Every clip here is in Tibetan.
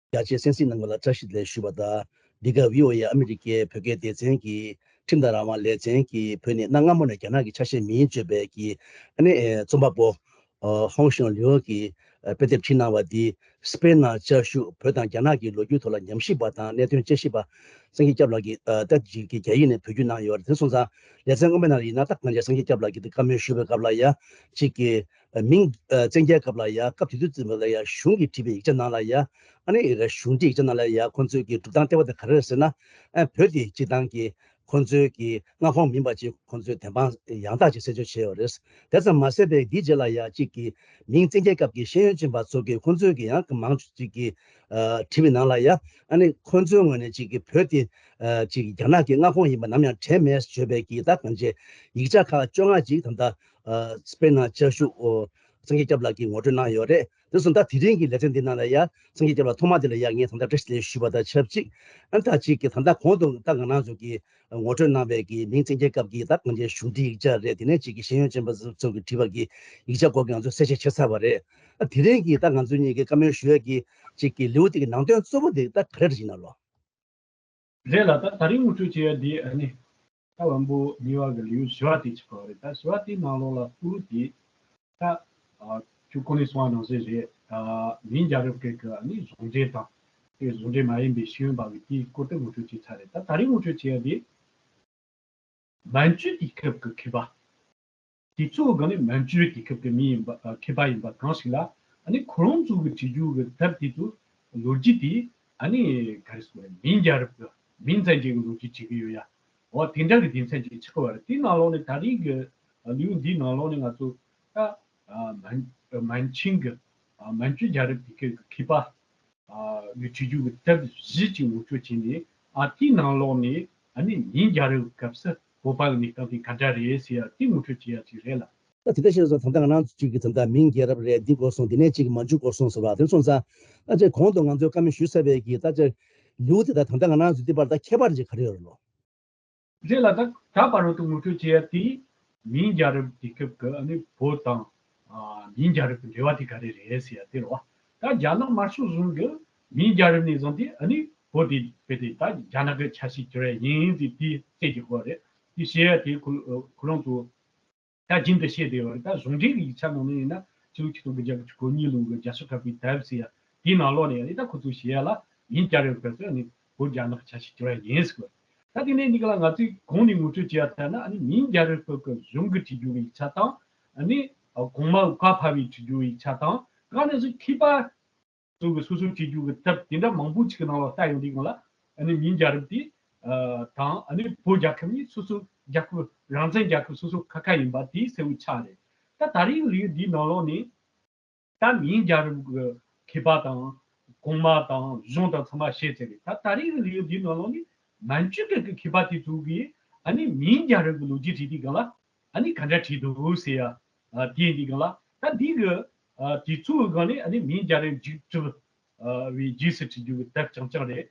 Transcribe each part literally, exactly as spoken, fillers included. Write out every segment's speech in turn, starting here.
རྒྱ་ཆེའི་གསན་གཟིགས་གནང་མཁན་ལ་བཀྲ་ཤིས་བདེ་ལེགས་ཞུ་བ་དང་། འདི་ག་ཝི་ཨོ་ཨེ་ཨ་མི་རི་ཀའི་བོད་སྐད་སྡེ་ཚན་གྱི་ཁྲིམས་དང་རང་དབང་ལེ་ཚན་གྱི་བོད་ནས་གནའ་སྔ་མོ་ནས་རྒྱ་ནག་གི་ཆ་ཤས་མིན་བརྗོད་པའི་གི་ཨ་ནི་ཨེ་རྩོམ་པ་པོ་ཧོང་ཞང་ལིའུ་གིས་དཔེ་དེབ་བྲིས་གནང་བ་འདི། དཔེར་ན་བཅའ་བཞུགས་བོད་དང་རྒྱ་ནག་གི་ལོ་རྒྱུས་ཐོག་ལ་ཉམས་ཞིབ་པ་དང་གནད་དོན་དཔྱད་ཞིབ་པ་སངས་རྒྱས་སྐྱབས་ལགས་ཀྱིས་ད་ཅིག་གི་རྒྱ་ཡིག་ནས་བོད་བསྒྱུར་གནང་ཡོད་རེད། དེ་སོང་ཙང་ལེ་ཚན་སྔོན་མའི་ནང་ལ་ཡིན་ན་ད་གང་ཅི་སངས་རྒྱས་སྐྱབས་ལགས་ཀྱིས་དེ་བཀའ་མོལ་ཞུ་བའི་སྐབས་ལ་ཡ་ཅིག་གི་མིང་བཙན་རྒྱལ་སྐབས་ལ་ཡ་སྐབས་དེ་དུས་ཙམ་པ་ལ་ཡ་གཞུང་གིས་བྲིས་པའི་ཡིག་ཆ་ནང་ལ་ཡ་ཨ་ནི་གཞུང་འབྲེལ་ཡིག་ཆ་ནང་ལ་ཡ་ཁོང་ཚོས་ཀྱི་སྒྲུབ་སྟངས་ལྟེ་བ་དེ་ག་རེ་རེད་ཟེར་ན། ཨ་བོད་དེ་སྤྱིར་བཏང་གི་ཁོང་ཚོའི་གི་མངའ་ཁོངས་མིན་པ་ཅིག་ཁོང་ཚོས་བདེན་དཔང་ཡང་དག་ཅིག་གསལ་བརྗོད་བྱས་ཡོད་རེད། དེ་ཙམ་མ་ཟད་པའི་འདིའི་རྗེས་ལ་ཡ་གཅིག་གི་མིང་བཙན་རྒྱལ་སྐབས་ཀྱི་ཤེས་ཡོན་ཅན་པ་ཚོ་གིས་ཁོང་ཚོའི་གི་ཡང་གི་མང་ཆེ་གཅིག་གི་བྲིས་པའི་ནང་ལ་ཡ་ཨ་ནི་ཁོང་ཚོའི་ངོས་ནས་གཅིག་གི་བོད་དེ་གཅིག་གི་རྒྱ་ནག་གི་མངའ་ཁོངས་ཡིན་པ་ནམ་ཡང་དྲན་མེད་བརྗོད་པའི་གི་ད་གང་ཅི་ཡིག་ཆ་ཁག་བཅོ་ལྔ་ཅིག་ད་ལྟ་དཔེར་ན་བཅའ་བཞུགས་སངས་རྒྱས་སྐྱབས་ལགས་ཀྱིས་ངོ་སྤྲོད་གནང་ཡོད་རེད། དེ་སོང་ད་དེ་རིང་གི་ལེ་ཚན་འདི་ནང་ལ་ཡ་སངས་རྒྱས་སྐྱབས་ལགས་ཐོག་མ་དེ་ལ་ཡ་ངས་ད་ལྟ་བཀྲ་ཤིས་བདེ་ལེགས་ཞུ་བ་དང་ཆབས་ཅིག་ཨ་ད་ཅིག་གི་ད་ལྟ་གོང་དུ་ད་ང་རང་ཚོ་གི་ངོ་སྤྲོད་གནང་བའི་གི་མིང་བཙན་རྒྱལ་སྐབས་ཀྱི་ད་གང་ཅི་གཞུང་འབྲེལ་ཡིག་ཆ་རེད། དེ་ནས་ཅིག་གི་ཤེས་ཡོན་ཅན་པ་ཚོ་གི་བྲིས་པ་གི་ཡིག་ཆ་སྐོར་གྱི་ང་ཚོ་གསལ་བཤད་བྱས་ཚར་བ་རེད། ཨ་དེ་རིང་གི་ད་ང་ཚོ་གཉིས་ཀྱི་བཀའ་མོལ་ཞུ་ཡ་གི་ཅིག་གི་ལེའུ་དེ་གི་ནང་དོན་གཙོ་བོ་དེ་ད་ག་རེ་རེད་ཡིན་ན་ལོ། རེད་ལ། ད་ད་རིང་ངོ་སྤྲོད་བྱེད་ཡ་འདི་ཨ་ནི་ད་བམ་པོ་གཉིས་པ་གི་ལེའུ་བཞི་པ་དེ་ཆགས་པ་རེད། ད་བཞི་པ་དེའི་ནང་ལོགས་ལ་ལྷུག་ལྷུག་དེ་ད་ཨ་ཁྱོད་གོང་ནས་གསུངས་པ་ནང་བཞིན་རེད། ད་མིང་རྒྱལ་རབས་སྐད་ཀྱི་ཨ་ནི་གཞུང་འབྲེལ་དང་དེ་གཞུང་འབྲེལ་མ་ཡིན་པའི་ཤེས་ཡོན་པ་གི་དེའི་སྐོར་དེ་ངོ་སྤྲོད་བྱས་ཚར་རེད། ད་ད་རིང་ངོ་སྤྲོད་བྱེད་ཡ་དེ། མན་ཇུ་དུས་སྐབས་ཀྱི་མཁས་པ། དེ་ཚོའི་སྒང་ནས་མན་ཇུ་དུས་སྐབས་ཀྱི་མི་ཡིན་པ་ཨ་མཁས་པ་ཡིན་པ་གང་ཞིག་ལ་ཨ་ནི་ཁོ་རང་ཚོ་གི་བྲིས་རྒྱུ་གི་དེབ་དེ་ཚོ་ལོ་རྒྱུས་དེ་ཨ་ནི་ག་རེ་ཟེར་དགོས་རེད། མིང་རྒྱལ་རབས་ཀྱི་མིང་བཙན་རྒྱལ་གྱི་ལོ་རྒྱུས་བྲིས་ཀྱི་ཡོད་ཡ། འོ་དེ་འདྲ་གི་སྡེ་ཚན་ཅིག་ཆགས་པ་རེད། དེའི་ནང་ལོགས་ནས་ད་རིང་གི་ལེའུ་འདིའི་ནང་ལོགས་ནས་ང་ཚོ་ད་ཨ་མན་མན་ཆིང་གི་ཨ་མན་ཇུ་རྒྱལ་རབས་དུས་སྐབས་ཀྱི་མཁས་པ། ཨ་གི་བྲིས་རྒྱུ་གི་དེབ་བཞི་ཅིག་ངོ་སྤྲོད་བྱས་ནས། ཨ་དེའི་ནང་ལོགས་ནས་ཨ་ནི་མིང་རྒྱལ་རབས་སྐབས་སུ་བོད་པ་གི་གནས་སྟངས་དེ་ག་འདྲ་རེད་ཟེར་ཡ་དེ་ངོ་སྤྲོད་བྱེད་ཡ་ཅིག་རེད་ལ། ད་དེ་ལྟར་བཤད་སོང་ཙང་ད་ལྟ་ང་རང་ཚོ་གཅིག་གི་ད་ལྟ་མིང་རྒྱལ་རབས་རེད། འདི་སྐོར་སོང་། དེ་ནས་གཅིག་གི་མན་ཇུ་སྐོར་སོང་ཟེར་བ་དེ་སོང་ཙང་ད་ཅིག་གོང་དུ་ང་ཚོས་བཀའ་མོལ་ཞུས་ཚར་བའི་གི་ད་ཅིག་ལེའུ་དེ་དང་ད་ལྟ་ང་རང་ཚོ་འདི་བར་ད་ཁྱད་པར་ཅིག་ག་རེ་ཡོད་རེད་ལོ། རེད་ལ། ད་ད་བར་དུ་ངོ་སྤྲོད་བྱེད་ཡ་དེ་མིང་རྒྱལ་རབས་དུས་སྐབས་ཀྱི་ཨ་ནི་བོད་དང་ཨ་མིང་རྒྱལ་རབས་ཀྱི་འབྲེལ་བ་དེ་ག་རེ་རེད་ཟེར་ཡ་དེ་རེད་བ། ད་རྒྱ་ནག་དམར་ཤོག་གཞུང་གིས་མིང་རྒྱལ་རབས་ནས་བཟུང་སྟེ་ཨ་ནི་བོད་དེ་བོད་དེ་ད་རྒྱ་ནག་གི་ཆ་ཤས་གྱུར་ཡ་ཡིན་ཟེར་དེ་རྩད་གཅོད་དགོས་རེད། དེ་བཤད་ཡ་དེ་ཁོ་ཁོ་རང་ཚོ་ད་རྒྱུན་དུ་བཤད་བསྡད་ཡོད་རེད། ད་གཞུང་འབྲེལ་གྱི་ཡིག་ཆ་ནང་ནས་ཡིན་ན་ཕྱི་ལོ་ཆིག་སྟོང་དགུ་བརྒྱ་དགུ་བཅུ་གོ་གཉིས་ལོ་གི་རྒྱལ་སྤྱིའི་འཁྲབ་པའི་དེབ་ཟེར་ཡ་དེའི་ནང་ལོགས་ནས་ཡང་ད་ཁོ་ཚོས་བཤད་ཡ་ལ་མིང་རྒྱལ་རབས་སྐབས་སུ་ནི་བོད་རྒྱ་ནག་ཆ་ཤས་གྱུར་བ་ཡིན་ཟེར་བ། ད་དེ་ནས་འདི་ག་ལ་ང་ཚོས་གོང་ནས་ངོ་སྤྲོད་བྱེད་ཡ་ལྟར་ན་ཨ་ནི་མིང་རྒྱལ་རབས་སྐབས་ཀྱི་གཞུང་གི་བྲིས་རྒྱུ་གི་ཡིག་ཆ་དང་ཨ་ནི་གོང་མ་བཀའ་ཕབ་པའི་བྲིས་རྒྱུ་གི་ཡིག་ཆ་དང་གང་ནས་སུ་མཁས་པ་ཚོ་གི་སོ་སོ་བྲིས་རྒྱུ་གི་དེབ་དེ་འདྲ་མང་པོ་ཅིག་གི་ནང་ལ་ལྟ་ཡོང་དུས་སྒང་ལ་ཨ་ནི་མིང་རྒྱལ་རབས་དེ་ཨ་དང་ཨ་ནི་བོད་རྒྱལ་ཁབ་གཉིས་སོ་སོ་རྒྱལ་ཁབ་རང་བཙན་རྒྱལ་ཁབ་སོ་སོ་ཁ་ཁ་ཡིན་པ་དེ་གསལ་བོ་ཆགས་རེད། ད་ད་རིང་ལེའུ་འདིའི་ནང་ལོགས་ནས་ད་མིང་རྒྱལ་རབས་ཀྱི་མཁས་པ་དང་གོང་མ་དང་གཞུང་དང་ཚང་མ་བཤད་ཚར་རེད། ད་ད་རིང་ལེའུ་འདིའི་ནང་ལོགས་ནས་མན་ཇུ་སྐད་ཀྱི་མཁས་པ་དེ་ཚོ་གིས་ཨ་ནི་མིང་རྒྱལ་རབས་ཀྱི་ལོ་རྒྱུས་བྲིས་དུས་སྒང་ལ། ཨ་ནི་ག་འདྲ་བྲིས་འདུག་ཟེར་ཡ། ཨ་དེ་ཡིན་དུས་སྒང་ལ་ད་འདི་གི་ཨ་དུས་ཚོད་ཀྱི་སྒང་ནས་ཨ་ནི་མིང་རྒྱལ་རབས་མཇུག་གྲུབ་ཨ་བའི་རྗེས་སུ་བྲིས་རྒྱུ་གི་དེབ་རྐྱང་རྐྱང་རེད།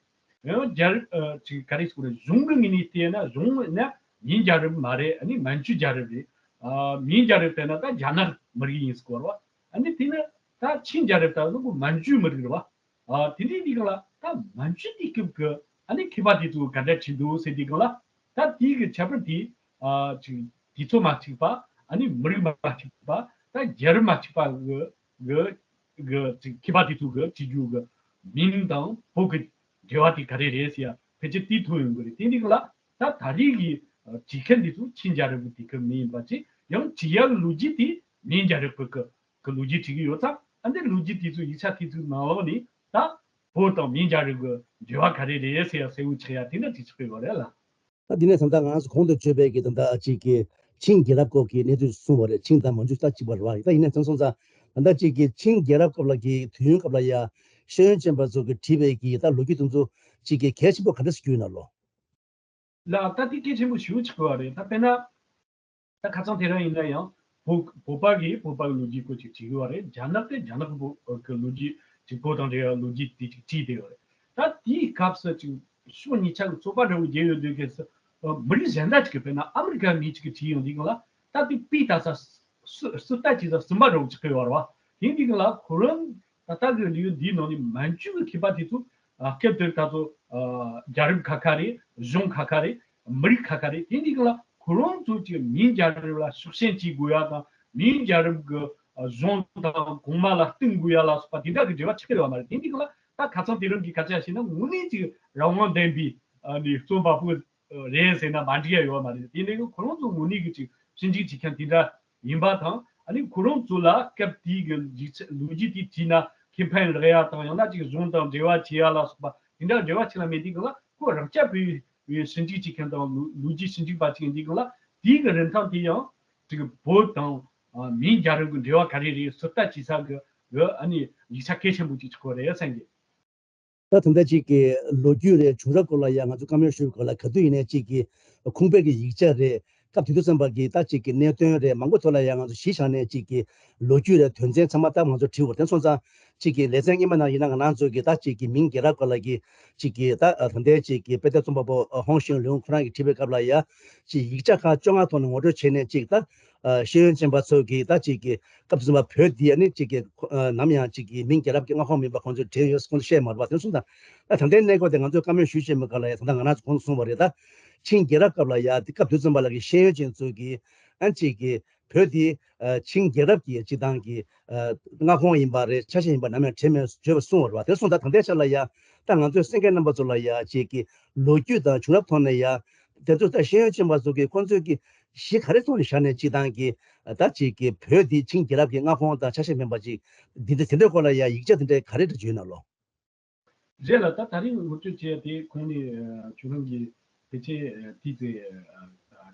ཡང་རྒྱལ་རབས་ཨ་ཅིག་ག་རེ་ཟེར་དགོས་རེད། གཞུང་གི་ངོས་ནས་བལྟས་ན་གཞུང་ན་མིང་རྒྱལ་རབས་མ་རེད། ཨ་ནི་མན་ཇུ་རྒྱལ་རབས་རེད། ཨ་མིང་རྒྱལ་རབས་བལྟས་ན་ད་རྒྱ་ནག་མི་རིགས་ཡིན་ཟེར་གོ་རེད་བ། ཨ་ནི་དེ་ནི་ད་ཆིང་རྒྱལ་རབས་ད་ལོ་གོ་མན་ཇུ་མི་རིགས་རེད་བ། ཨ་དེ་འདྲའི་དུས་སྒང་ལ་ད་མན་ཇུ་དུས་སྐབས་ཀྱི་ཨ་ནི་མཁས་པ་དེ་ཚོ་ག་འདྲ་བྲིས་འདུག་ཟེར་དུས་སྒང་ལ། ད་དེའི་གི་ཁྱད་པར་དེ་ཨ་ཅིག་དུས་ཚོད་མ་གཅིག་པ། ཨ་ནི་མི་རིགས་མ་གཅིག་པ། ད་རྒྱལ་རབས་མ་གཅིག་པ་གི་གི་གི་ཅིག་མཁས་པ་དེ་ཚོ་གི་བྲིས་རྒྱུ་གི་མིང་དང་བོད་ཀྱི་འབྲེལ་བ་དེ་ག་རེ་རེད་ཟེར་ཡ་ཕལ་ཆེར་དེ་ཐུག་ཡོང་གི་རེད། དེ་འདི་གི་ལ་ད་ད་རེས་ཀྱི་ཨ་བྲིས་མཁན་དེ་ཚོ་ཆིང་རྒྱལ་རབས་ཀྱི་དུས་སྐབས་མི་ཡིན་པ་ཅིག་ཡང་བྲིས་ཡག་གི་ལོ་རྒྱུས་དེ་མིང་རྒྱལ་རབས་ཀྱི་གི་ལོ་རྒྱུས་བྲིས་ཀྱི་ཡོད་ཙང་། ཨ་འདི་ལོ་རྒྱུས་དེ་ཚོ་ཡིག་ཆ་དེ་ཚོའི་ནང་ལོགས་ནས་ད་བོད་དང་མིང་རྒྱལ་རབས་ཀྱི་འབྲེལ་བ་ག་རེ་རེད་ཟེར་ཡ་གསལ་བོ་ཆགས་ཡ་དེ་འདྲ་ཅིག་ཆགས་ཀྱི་ཡོད་རེད་ལ། ད་འདི་ནས་ད་ལྟ་ང་ཚོ་གོང་དུ་བརྗོད་པའི་གི་ད་ལྟ་ཅིག་གི་ཆིང་རྒྱལ་རབས་སྐོར་གྱི་གནས་ཚུལ་གསུངས་པ་རེད། ཆིང་དང་མན་ཇུ་ད་གཅིག་པ་རེད་བ། ད་ཡིན་ནའི་དེ་སོང་ཙང་ད་ལྟ་ཅིག་གི་ཆིང་རྒྱལ་རབས་སྐབས་ལ་གི་དུས་ཡུན་སྐབས་ལ་ཡ་ཤེས་ཡོན་ཅན་པ་ཚོ་གི་བྲིས་པའི་གི་ད་ལོ་རྒྱུས་དེ་ཚོ་ཅིག་གི་གལ་ཆེན་པོ་ག་འདྲ་ཞིག་གྱུར་ཡོད་ན་ལོ། ལ་ད་དེ་གལ་ཆེན་པོ་ཞེ་པོ་ཆགས་ཀྱི་ཡོད་རེད། ད་དཔེར་ན། ད་ཁ་སང་དེ་རིང་ཡིན་ན་ཡང་བོད་བོད་པ་གིས་བོད་པ་གི་ལོ་རྒྱུས་སྐོར་ཅིག་བྲིས་ཡོད་རེད། རྒྱ་ནག་གིས་རྒྱ་ནག་གི་བོད་ཀྱི་ལོ་རྒྱུས་ཅིག་བོད་དང་འབྲེལ་བའི་ལོ་རྒྱུས་དེ་ཅིག་བྲིས་བསྡད་ཡོད་རེད། ད་དེའི་སྐབས་སུ་ཅིག་ཕྱོགས་གཉིས་ཆ་གི་རྩོད་པ་འདྲ་བོ་བརྒྱབ་ཡོད་དུས་སྐབས་སུ་མི་རིགས་གཞན་དག་ཅིག་གིས་དཔེར་ན་ཨ་མི་རི་ཀའི་མི་ཅིག་གིས་བྲིས་ཡོང་དུས་སྒང་ལ་ད་དེ་པའི་ད་ས་སུ་སུ་ལྟ་ཅིག་ས་སུན་པ་འདྲ་བོ་ཅིག་གི་ཡོད་རེད་བ། དེ་འདི་གི་ལ་ཁོ་རང་ ད་ལྟ་གི་ལེའུ་འདིའི་ནང་ནས་མན་ཇུ་གི་མཁས་པ་དེ་ཚོ་ཨ་སྐབས་དེར་ད་ཚོ་ཨ་རྒྱལ་རབས་ཁ་ཁ་རེད། གཞུང་ཁ་ཁ་རེད། མི་རིགས་ཁ་ཁ་རེད། དེ་འདི་ག་ལ་ཁོ་རང་ཚོ་གི་མིང་རྒྱལ་རབས་ལ་ཕྱོགས་ཞེན་བྱེད་དགོས་ཡ་དང་། མིང་རྒྱལ་རབས་ཀྱི་ཨ་གཞུང་དང་གོང་མ་ལ་བསྟུན་དགོས་ཡ་ལ་སོགས་པ་དེ་འདྲ་གི་འབྲེལ་བ་ཆགས་ཀྱི་ཡོད་མ་རེད། དེ་འདི་ག་ལ་ད་ཁ་སང་དེ་རིང་གི་སྐད་ཆ་བཤད་ན་དངོས་གནས་ཅིག་རང་དབང་ལྡན་པའི་ཨ་ནི་རྩོམ་པ་པོ་རེད་ཟེར་ན་མ་འགྲིག་ཡ་ཡོད་མ་རེད། དེ་ནས་ཁོ་རང་ཚོ་དངོས་གནས་ཀྱི་ཅིག་ཞིབ་འཇུག་བྱེད་མཁན་དེ་འདྲ་ཡིན་པ་དང་། ཨ་ནི་ཁོ་རང་ཚོ་ལ་སྐབས་དེའི་གི་ཡིག་ཆ་ལོ་རྒྱུས་དེ་བྲིས་ན་ཁེ་ཕན་རག་ཡ་དང་། ཡང་ན་ཅིག་གཞུང་དང་འབྲེལ་བ་བྱེད་ཡ་ལ་སོགས་པ་དེ་འདྲ་འབྲེལ་བ་བྱེད་ལ་མེད་དུས་གང་ལ་ཁོ་རང་སྐྱ་བོའི་ཞིབ་འཇུག་བྱེད་མཁན་དང་ལོ་ལོ་རྒྱུས་ཞིབ་འཇུག་པ་ཅིག་ཡིན་དུས་གང་ལ་དེའི་གི་རིན་ཐང་དེ་ཡང་ཅིག་བོད་དང་མིང་རྒྱལ་རབས་ཀྱི་འབྲེལ་བ་ག་རེ་རེད་ཟུར་ལྟ་བྱེད་ས་གི་གི་ཨ་ནི་ཡིག་ཆ་གལ་ཆེན་པོ་ཅིག་ཆགས་ཀྱི་རེད་བསམ་གི། ད་ད་ལྟ་ཅིག་གི་ལོ་རྒྱུས་རེད། བྱུང་རབས་སྐོར་ལ་ཡང་ང་ཚོ་བཀའ་མོལ་ཞུ་བའི་སྐོར་ལ་ག་དུས་ཡིན་ནའི་ཅིག་གི་ཁུངས་དཔེ་གི་ཡིག་ཆ་རེད། སྐབས་དེ་དུས་ཙམ་པ་གི་ད་ཅིག་གི་གནད་དོན་རེད། མང་པོ་ཐོག་ལ་ཡང་ང་ཚོ་གཞི་བཞག་ནས་ཅིག་གི་ལོ་རྒྱུས་རེད། དོན་ཚན་ཚང་མ་ད་ང་ཚོ་བྲིས་ཡོད། དེ་སོང་ཙང་ཅིག་གི་ལེ་ཚན་སྔོན་མ་ནང་ཡིན་ན་ང་རང་ཚོ་གི་ད་ཅིག་གི་མིང་རྒྱལ་རབས་སྐོར་ལ་གི་ཅིག་གི་ད་ད་ལྟའི་ཅིག་གི་དཔེ་དེབ་རྩོམ་པ་པོ་ཧོང་ཞིང་ལུང་ཁོ་རང་གིས་བྲིས་པའི་སྐབས་ལ་ཡ་ཅིག་ཡིག་ཆ་ཁག་བཅོ་ལྔ་ཐོག་ནས་ངོ་སྤྲོད་བྱས་ནས་ཅིག་ད་ཤེས་ཡོན་ཅན་པ་ཚོ་གིས་ད་ཅིག་གི་སྐབས་དེ་ཙམ་པ་བོད་འདི་ཨ་ནི་ཅིག་གི་ཁོ་ཨ་ནམ་ཡང་ཅིག་གི་མིང་རྒྱལ་རབས་ཀྱི་མངའ་ཁོངས་མིན་པ་ཁོང་ཚོས་དྲན་ཡོད་ཁོང་ཚོས་བཤད་མ་རེད་པ། དེ་སོང་ཙང་ད་ད་ལྟའི་གནས་སྐབས་དེ་ང་ཚོས་བཀའ་མོལ་ཞུས་བྱས་མི་ག་ལ་ཡ་ད་ལྟ་ང་རང་ཚོ་གོང་དུ་གསུངས་པ་རེད། ད་ཆིང་རྒྱལ་རབས་སྐབས་ལ་ཡ་དེ་སྐབས་དེ་ཙམ་པ་ལ་གི་ཤེས་ཡོན་ཅན་ཚོས་གི་ཨ་ཅིག་གི་བོད་འདི་ཨ་ཆིང་རྒྱལ་རབས་ཀྱི་སྤྱི་བཏང་གི་ཨ་མངའ་ཁོངས་ཡིན་པ་རེད། ཆ་ཤས་ཡིན་པ་ནམ་ཡང་དྲན་མེད་བརྗོད་པ་གསུངས་པ་རེད་པ། དེ་སོང་ཙང་ད་ལྟའི་ཆ་ལ་ཡ་ད་ང་ཚོས་གསན་མཁན་རྣམ་པ་ཚོ་ལ་ཡ་ཅིག་གི་ལོ་རྒྱུས་དང་བྱུང་རབས་ཐོག་ནས་ཡ་དེ་ཚོ་ད་ཤེས་ཡོན་ཅན་པ་ཚོ་གི་ཁོང་ཚོས་གི་གཞི་ག་རེ་ཐོག་ནས་བཞག་ནས་སྤྱི་བཏང་གི་ད་ཅིག་གི་བོད་འདི་ཆིང་རྒྱལ་རབས་ཀྱི་མངའ་ཁོངས་དང་ཆ་ཤས་མིན་པ་ཅིག་འདི་འདྲ་དེ་འདྲའི་སྐོར་ལ་ཡ་ཡིག་ཆ་དེ་འདྲའི་ག་རེ་འདྲ་བརྗོད་ན་ལོ། རེད་ལ། ད་ད་རིང་ངོ་སྤྲོད་བྱས་ཏེ་ཁོང་ནས་ཁྱོད་རང་གི་ཕལ་ཆེར་དེ་ཚེ་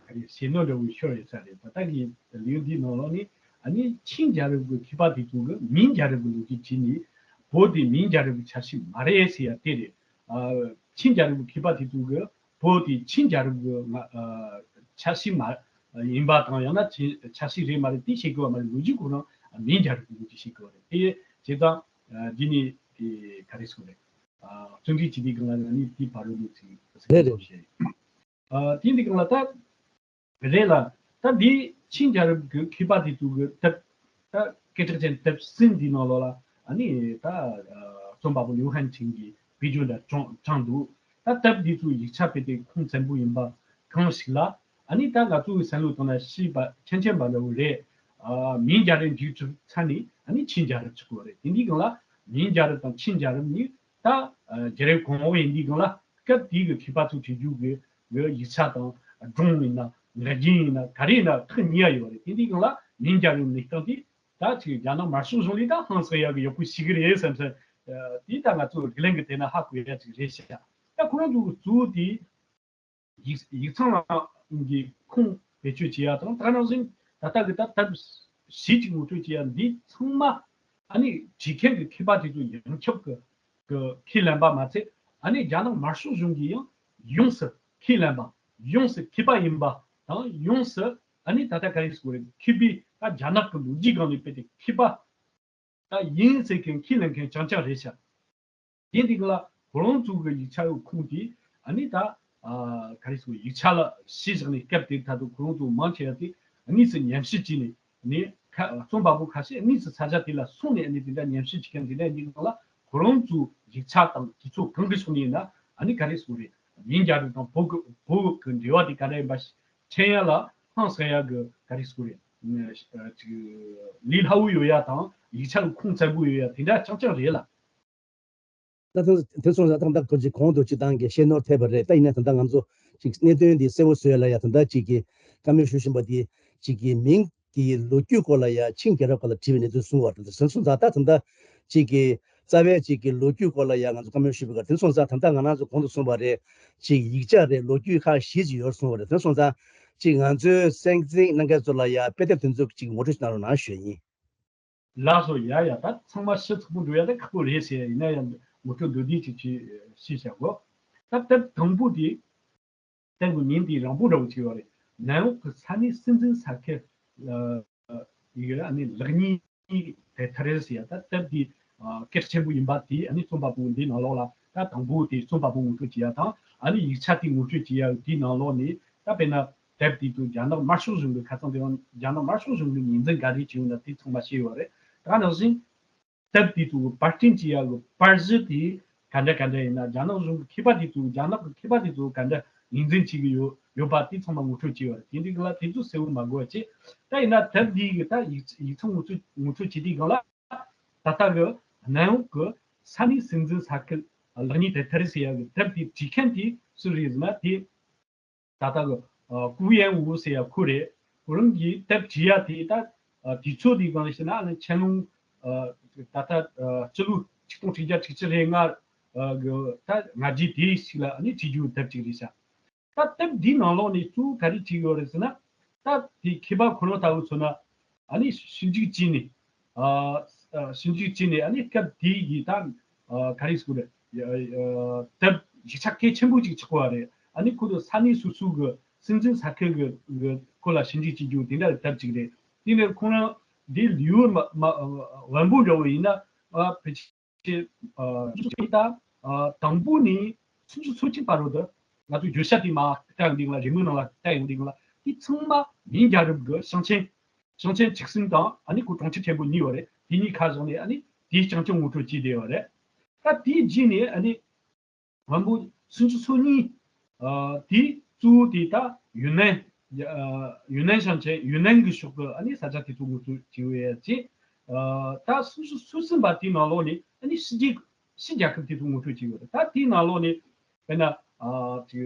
ག་རེ་ཞེ་ནོ་འདྲ་བོ་ཤོར་ཡོད་ས་རེད། ད་ལྟ་གི་ལེའུ་འདིའི་ནང་ལོགས་ནས་ཨ་ནི་ཆིང་རྒྱལ་རབས་ཀྱི་མཁས་པ་དེ་ཚོ་གི་མིང་རྒྱལ་རབས་ཀྱི་ལོ་རྒྱུས་བྱས་ནས་བོད་དེ་མིང་རྒྱལ་རབས་ཀྱི་ཆ་ཤས་མ་རེད་ཟེར་ཡ་དེ་རེད། ཨ་ཆིང་རྒྱལ་རབས་ཀྱི་མཁས་པ་དེ་ཚོ་གི་བོད་དེ་ཆིང་རྒྱལ་རབས་ཀྱི་ང་ཨ་ཆ་ཤས་མ་ཡིན་པ་དང་། ཡང་ན་ཆིང་ཆ་ཤས་རེད་མ་རེད་དེ་བཤད་དགོས་པ་མ་རེད། ལོ་རྒྱུས་ཁོ་རང་མིང་རྒྱལ་རབས་ཀྱི་ལོ་རྒྱུས་བཤད་དགོས་པ་རེད། དེ་བྱས་ཙང་ཨ་འདི་ནི་དེ་ག་རེ་ཟེར་དགོས་རེད། ཨ་བརྩོན་འགྲུས་བྱེད་དུས་སྒང་ལ་ཡང་ནི་དེའི་བར་ལ་ནི་ཚིག་ཟེར་རེད་རེད། བཤད། ཨ་དེ་འདི་སྒང་ལ་ད་རེད་ལ། ད་འདི་ཆིང་རྒྱལ་རབས་ཀྱི་མཁས་པ་དེ་ཚོ་གི་དེབ། ད་སྐད་གྲགས་ཅན་དེབ་གསུམ་འདི་ནང་ལོགས་ལ་ཨ་ནི་ད་ཨ་རྩོམ་པ་པོ་ལིའུ་ཧན་ཆིང་གི་དཔེ་བརྗོད་འདྲ་བྱུང་བྱུང་འདུག་ད་དེབ་འདི་ཚོ་ཡིག་ཆ་དཔེ་དེབ་ཁུངས་བཙན་པོ་ཡིན་པ་གང་ཞིག་ལ། ཨ་ནི་ད་ང་ཚོའི་བསམ་བློ་བཏང་ན་ཤེས་པ་མཁྱེན་མཁྱེན་པ་འདྲ་བོ་རེད། ཨ་མིང་རྒྱལ་རབས་འཇུག་ཚུལ་ཚ་ནི་ཨ་ནི་ཆིང་རྒྱལ་རབས་ཆགས་ཀྱི་ཡོད་རེད། དེ་འདི་སྒང་ལ་མིང་རྒྱལ་རབས་དང་ཆིང་རྒྱལ་རབས་ནི་ད་ཨ་རྒྱལ་རབས་གོང་འོག་ཡིན་དུས་སྒང་ལ་སྐབས་དེའི་གི་མཁས་པ་ཚོས་བྲིས་རྒྱུ་གི་གི་ཡིག་ཆ་དང་སྒྲུང་ཡིན་ན་ངག་རྒྱུན་ཡིན་ན་ག་རེ་ཡིན་ན་ཐག་ཉེ་ཡ་ཡོད་རེད། དེ་འདི་སྒང་ལ་མིང་རྒྱལ་རབས་གནས་སྟངས་དེ་ད་ཅིག་རྒྱ་ནག་དམར་ཤོག་གཞུང་ལ་ད་ཧང་སང་ཡག་གི་ཡག་པོ་ཞིག་གི་རེད་བསམ་བསམ། ཨ་དེ་ད་ང་ཚོ་རིགས་ལམ་གྱི་ཐད་ན་ཧ་གོ་ཡ་ཅིག་རེད་ཤག་ད་ཁོ་རང་ཚོ་གཙོ་བོ་དེ་ཡིག་ཡིག་ཚང་ནང་གི་ཁུངས་བེད་སྤྱོད་བྱེད་ཡ་དང་། ད་ནང་བཞིན་ད་ལྟ་གི་ད་དེབ་གཞི་གཅིག་ངོ་སྤྲོད་བྱེད་ཡ་འདི་ཚང་མ་ཨ་ནི་བྲིས་མཁན་གྱི་མཁས་པ་དེ་ཚོ་ཡོངས་ཁྱབ་ཀྱི་གི་ཁས་ལེན་པ་མ་ཚད། ཨ་ནི་རྒྱ་ནག་དམར་ཤོག་གཞུང་གིས་ཡང་ཡོངས་སུ་ཁས་ལེན་པ། ཡོངས་སུ་མཁས་པ་ཡིན་པ་དང་། ཡོངས་སུ་ཨ་ནི་ད་ལྟ་ག་རེ་ཟེར་དགོས་རེད། མཁས་པའི་ད་རྒྱ་ནག་གི་ལོ་རྒྱུས་སྒང་ནས་དཔེ་དེ་མཁས་པ་ད་ཡིན་ཟེར་མཁན་ཁས་ལེན་མཁན་རྐྱང་རྐྱང་རེད་ཤག་དེ་འདི་ག་ལ་ཁོ་རང་ཚོ་གི་ཡིག་ཆ་ཡོད་ཁུངས་དེ་ཨ་ནི་ད་ཨ་ག་རེ་ཟེར་དགོས། ཡིག་ཆ་ལ་གཞི་བཞག་ནས་སྐབས་དེ་ད་དུང་ཁོ་རང་ཚོ་མང་ཆེ་བ་དེ་དངོས་སུ་ཉམས་ཞིབ་བྱས་ནས་ནས་ཁ་རྩོམ་པ་པོ་ཁ་ཤས་དངོས་སུ་ས་ཆ་དེ་ལ་སོང་ནས་ཨ་ནི་དེ་འདྲ་ཉམས་ཞིབ་བྱེད་མཁན་དེ་འདྲ་ཡིན་ན་ལ། ཁོ་རང་ཚོའི་ཡིག་ཆ་དང་དུས་ཚོད་གང་གི་ཕྱོགས་ནས་ཡིན་ན་ཨ་ནི་ག་རེ་ཟེར་དགོས་རེད། མིང་རྒྱལ་རབས་དང་བོད་ཀྱི་བོད་ཀྱི་འབྲེལ་བ་དེ་ག་འདྲ་ཡིན་པ་ཞིག་མཁྱེན་ཡ་ལ་ཧང་སང་ཡ་གི་ག་རེ་ཟེར་དགོས་རེད། ཅིག་ལས་སླ་བོ་ཡོད་ཡ་དང་ཡིག་ཆ་གི་ཁུངས་བཙན་པོ་ཡོད་ཡ་དེ་འདྲ་རྐྱང་རྐྱང་རེད་ལ། ད་ཐེངས་དེ་སོང་ཙང་ད་ལྟ་ཁོ་ཅིག་གོང་དུ་སྤྱི་བཏང་གི་བཤད་ནོར་ཐེབས་པ་རེད། ད་ཡིན་ན་ད་ལྟ་ང་ཚོ་ཅིག་གནད་དོན་འདི་གསལ་བོ་བཟོ་ཡ་ལ་ཡ་ད་ལྟ་ཅིག་གི་བཀའ་མོལ་ཞུ་བཞིན་པ་འདི་ཅིག་གི་མིང་གི་ལོ་རྒྱུས་སྐོར་ལ་ཡ་ཆིང་རྒྱལ་རབས་སྐོར་ལ་བྲིས་པའི་གནས་ཚུལ་གསུངས་པ་རེད། དེ་སོང་ཙང་ད་ད་ལྟ་ཅིག་གི་རྩ་བའི་ཅིག་གི་ལོ་རྒྱུས་སྐོར་ལ་ཡ་ང་ཚོ་བཀའ་མོལ་ཞུ་བའི་སྐབས་དེ་སོང་ཙང་ད་ལྟ་ང་རང་ཚོ་གོང་དུ་གསུངས་པ་རེད། ཅིག་ཡིག་ཆ་རེད། ལོ་རྒྱུས་ཁག་བཞི་ཅིག་ཡོད་གསུངས་པ་རེད། དེ་སོང་ཙང་ཅིག་ང་ཚོའི་གསན་གཟིགས་གནང་མཁན་ཚོ་ལ་ཡ་དཔེ་དེབ་དེ་ཚོ་ཅིག་ངོ་སྤྲོད་གནང་རོགས་གནང་ཞུ་ཡ་ཡིན། ལགས་སོ། ཡ་ཡ། ད་ཚང་མ་ཞིབ་ཚགས་པོ་འགྲོ་ཡ་ད་ཁག་པོ་རེད་ཟེར་ཡ་ཡིན་ན་ཡང་ངོ་སྤྲོད་མདོར་བསྡུས་ཅིག་ཅིག་ཞུས་བཞག་གོ། ད་དེབ་དང་པོ་དེ་དེབ་ཀྱི་མིང་དེ་རིང་པོ་འདྲ་བོ་ཅིག་ཡོད་རེད། ནན་ཨོག་གི་ས་གནས་སྲིད་འཛིན་ས་ཁུལ་ཡི་གེ་ཨ་ནི་ལེགས་ཉེས་དེ་ཐ་རེ་ཟེར་ཡ། ད་དེབ་དེ་སྐད་ཆེན་པོ་ཡིན་པ་དེ་ཨ་ནི་རྩོམ་པ་པོ་འདི་ནང་ལོགས་ལ་ད་དང་པོ་དེ་རྩོམ་པ་པོ་ངོ་སྤྲོད་བྱེད་ཡ་དང་། ཨ་ནི་ཡིག་ཆ་དེ་ངོ་སྤྲོད་བྱེད་ཡ་དེའི་ནང་ལོགས་ནས་ད་དཔེར་ན། དེབ་དེ་དུས་རྒྱ་ནག་དམར་ཤོག་གཞུང་གི་ཁ་སང་དེ་རིང་རྒྱ་ནག་དམར་ཤོག་གཞུང་གི་ངོས་འཛིན་ག་རེ་བྱས་ཡོད་ན་དེ་ཚང་མ་བཤད་ཡོད་རེད། ད་ག་ནང་བཞིན་ དེབ་དེ་ཚོ་གི་པར་སྐྲུན་བྱེད་ཡག་གི་པར་གཞི་དེ་ག་འདྲ་ག་འདྲ་ཡིན་ན། རྒྱ་ནག་གཞུང་གི་མཁས་པ་དེ་ཚོ་རྒྱ་ནག་གི་མཁས་པ་དེ་ཚོ་ག་འདྲ་ངོས་འཛིན་བྱེད་ཀྱི་ཡོད་ཡོད་པ་དེ་ཚང་མ་ངོ་སྤྲོད་བྱས་ཡོད་རེད། དེ་འདྲའི་སྒང་ལ་དེ་ཚོ་གསལ་བོ་མ་གོ་བ་བྱས། ད་ཡིན་ན་དེབ་འདི་གི་ད་ཡིག་ཡིག་ཚང་ངོ་སྤྲོད་ངོ་སྤྲོད་བྱེད་དུས་སྒང་ལ། ད་ལྟ་གི་གནམ་འོག་གི་ས་གནས་སྲིད་འཛིན་ས་ཁུལ་ལེགས་ཉེས་དེབ་ཐེར་ཟེར་ཡག་གི་དེབ་དེ་བྲིས་མཁན་དེ་སུ་རེད་ཟེར་ན། དེ་ད་ལྟ་གི་ཨ་ཀུའུ་ཡན་ཝུ་ཟེར་ཡག་ཁོ་རེད། ཁོ་རང་གིས་དེབ་བྲིས་ཡག་དེ་ད་ཨ་དུས་ཚོད་དེ་གང་ལ་ཞེ་ན། ཨ་ནི་ཆན་ལུང་ཨ་ད་ལྟ་ཨ་སྤྱི་ལོ་ཆིག་སྟོང་དྲུག་བརྒྱ་དྲུག་ཅུ་རེ་ལྔ་ཨ་གི་ད་ང་རྒྱལ་དེ་ཞིག་ལ་ཨ་ནི་བྲིས་རྒྱུ་དེབ་ཅིག་རེད་ཤག་ད་དེབ་འདིའི་ནང་ལོགས་ནས་གཙོ་བོ་ག་རེ་བྲིས་ཡོད་རེད་ཟེར་ན། ད་དེ་མཁས་པ་ཁོ་རང་ལྟ་བུ་མཚོན་ན། ཨ་ནི་ཞིབ་འཇུག་བྱས་ནས། ཨ་ཨ་ཞིབ་འཇུག་བྱས་ནས། ཨ་ནི་སྐབས་དེའི་གི་ད་ཨ་ག་རེ་ཟེར་དགོས་རེད། ཨ་ཨ་དེབ་ཡིག་ཆ་གལ་ཆེན་པོ་ཅིག་ཆགས་པ་རེད། ཨ་ནི་ཁོ་ཚོ་ས་གནས་སོ་སོ་གི་སྲིད་འཛིན་ས་ཁུལ་གི་གི་སྐོར་ལ་ཞིབ་འཇུག་བྱེད་རྒྱུ་དེ་འདྲ་གི་དེབ་ཅིག་རེད། དེ་ནས་ཁོ་རང་དེའི་ལེའུ་མ་མ་བམ་པོ་འདྲ་བོ་ཡིན་ན། ཨ་ཕལ་ཆེར་ཆེ། ཨ་ད་ཨ་དང་པོ་ནས་སུམ་ཅུ་སོ་གཅིག་བར་རུ་དུ་ང་ཚོ་བརྗོད་བྱ་དེ་མར་བལྟ་ཡོང་དུས་ལ། རེའུ་མིག་ནང་ལ་བལྟ་ཡོང་དུས་ལ། དེ་ཚང་མ་མིང་རྒྱལ་རབས་ཀྱི་ཞིང་ཆེན་ཞིང་ཆེན་བཅུ་གསུམ་དང་། ཨ་ནི་ཁོ་གྲོང་ཁྱེར་ཆེན་པོ་གཉིས་ཡོད་རེད། དེ་གཉིས་ཁ་བཞག་ནས་ཨ་ནི་དེའི་རྐྱང་རྐྱང་ངོ་སྤྲོད་བྱས་བསྡད་ཡོད་རེད། ད་དེའི་རྗེས་ནས་ཨ་ནི་བམ་པོ་སུམ་ཅུ་སོ་གཉིས། ཨ་དེ་གཙོ་བོ་དེ་ད་ཡུན་ནན། ཨ་ཡུན་ནན་ཞིང་ཆེན། ཡུན་ནན་གྱི་ཕྱོགས་ཀྱི་ཨ་ནི་ས་ཆ་དེ་ཚོ་ངོ་སྤྲོད་བྱས་ཡོད་ཅེས། ཨ་ད་སུམ་ཅུ་སོ་གསུམ་པ་དེའི་ནང་ལོགས་ནས་ཨ་ནི་ཕྱི་རྒྱལ་ཕྱི་རྒྱལ་ཁབ་དེ་ཚོ་ངོ་སྤྲོད་བྱས་ཡོད་རེད། ད་དེའི་ནང་ལོགས་ནས་དཔེར་ན་ཨ་ཅིག་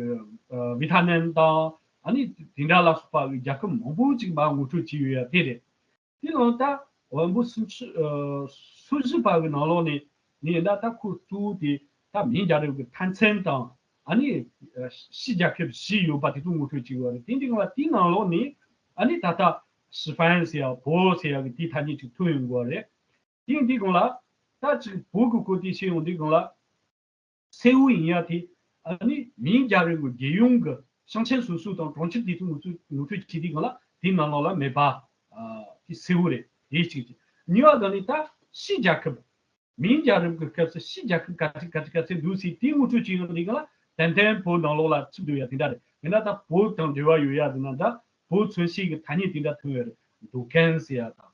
ཨ་ཝི་ཐ་ནམ་དང་། ཨ་ནི་དེ་འདྲ་ལ་སོགས་པ་རྒྱལ་ཁབ་མང་པོ་ཅིག་མར་ངོ་སྤྲོད་བྱས་ཡོད་ཡ་དེ་རེད། དེ་ནང་ད་བམ་པོ་སུམ་ཅུ་ཨ་སོ་བཞི་པ་གི་ནང་ལོགས་ནས་ནས་ད་ད་ཁོ་གཙོ་བོ་དེ་ད་མིང་རྒྱལ་རབས་ཀྱི་མཐའ་མཚམས་དང་། ཨ་ནི་ཨ་ཕྱི་རྒྱལ་ཁབ་བཞི་ཡོད་པ་དེ་ཚོ་ངོ་སྤྲོད་བྱས་ཡོད་རེད། དེ་འདི་གང་ལ་དེའི་ནང་ལོགས་ནས་ཨ་ནི་ད་ལྟ་ཧྥ་རན་སི་ཡ་བོད་ཟེར་ཡ་གི་དེའི་ཐ་སྙད་ཅིག་ཐོན་ཡོང་གི་རེད། དེ་འདི་གང་ལ་ད་ཅིག་བོད་ཀྱི་སྐོར་དེ་བཤད་ཡོང་དུས་གང་ལ། གསལ་བོ་ཡིན་ཡ་དེ་ཨ་ནི་མིང་རྒྱལ་རབས་ཀྱི་རྒྱལ་ཡོངས་ཀྱི་ཞིང་ཆེན་སོ་སོ་དང་གྲོང་ཁྱེར་དེ་ཚོ་ངོ་སྤྲོད་ངོ་སྤྲོད་བྱེད་དུས་གང་ལ་དེའི་ནང་ལོགས་ལ་མེད་པ། ཨ་དེ་གསལ་བོ་རེད། དེ་གཅིག་གཅིག་གཉིས་པ་གང་ནི་ད་ཕྱི་རྒྱལ་ཁབ། མིང་རྒྱལ་རབས་ཀྱི་སྐབས་སུ་ཕྱི་རྒྱལ་ཁབ་ག་ཚོད་ག་ཚོད་ག་ཚོད་འདུག་ཟེར་དེའི་ངོ་སྤྲོད་བྱེད་ཡོང་དུས་གང་ལ་ཏན་ཏན་བོད་ནང་ལོགས་ལ་ཚུད་འདུག་ཡ་དེ་འདྲ་རེད། ཡིན་ན་ད་བོད་དང་འབྲེལ་བ་ཡོད་ཡ་དེ་ན་ད་བོད་མཚོན་བྱེད་ཀྱི་ཐ་སྙད་དེ་འདྲ་ཐོན་ཡོད་རེད། མདོ་ཁམས་ཟེར་ཡ་དང་།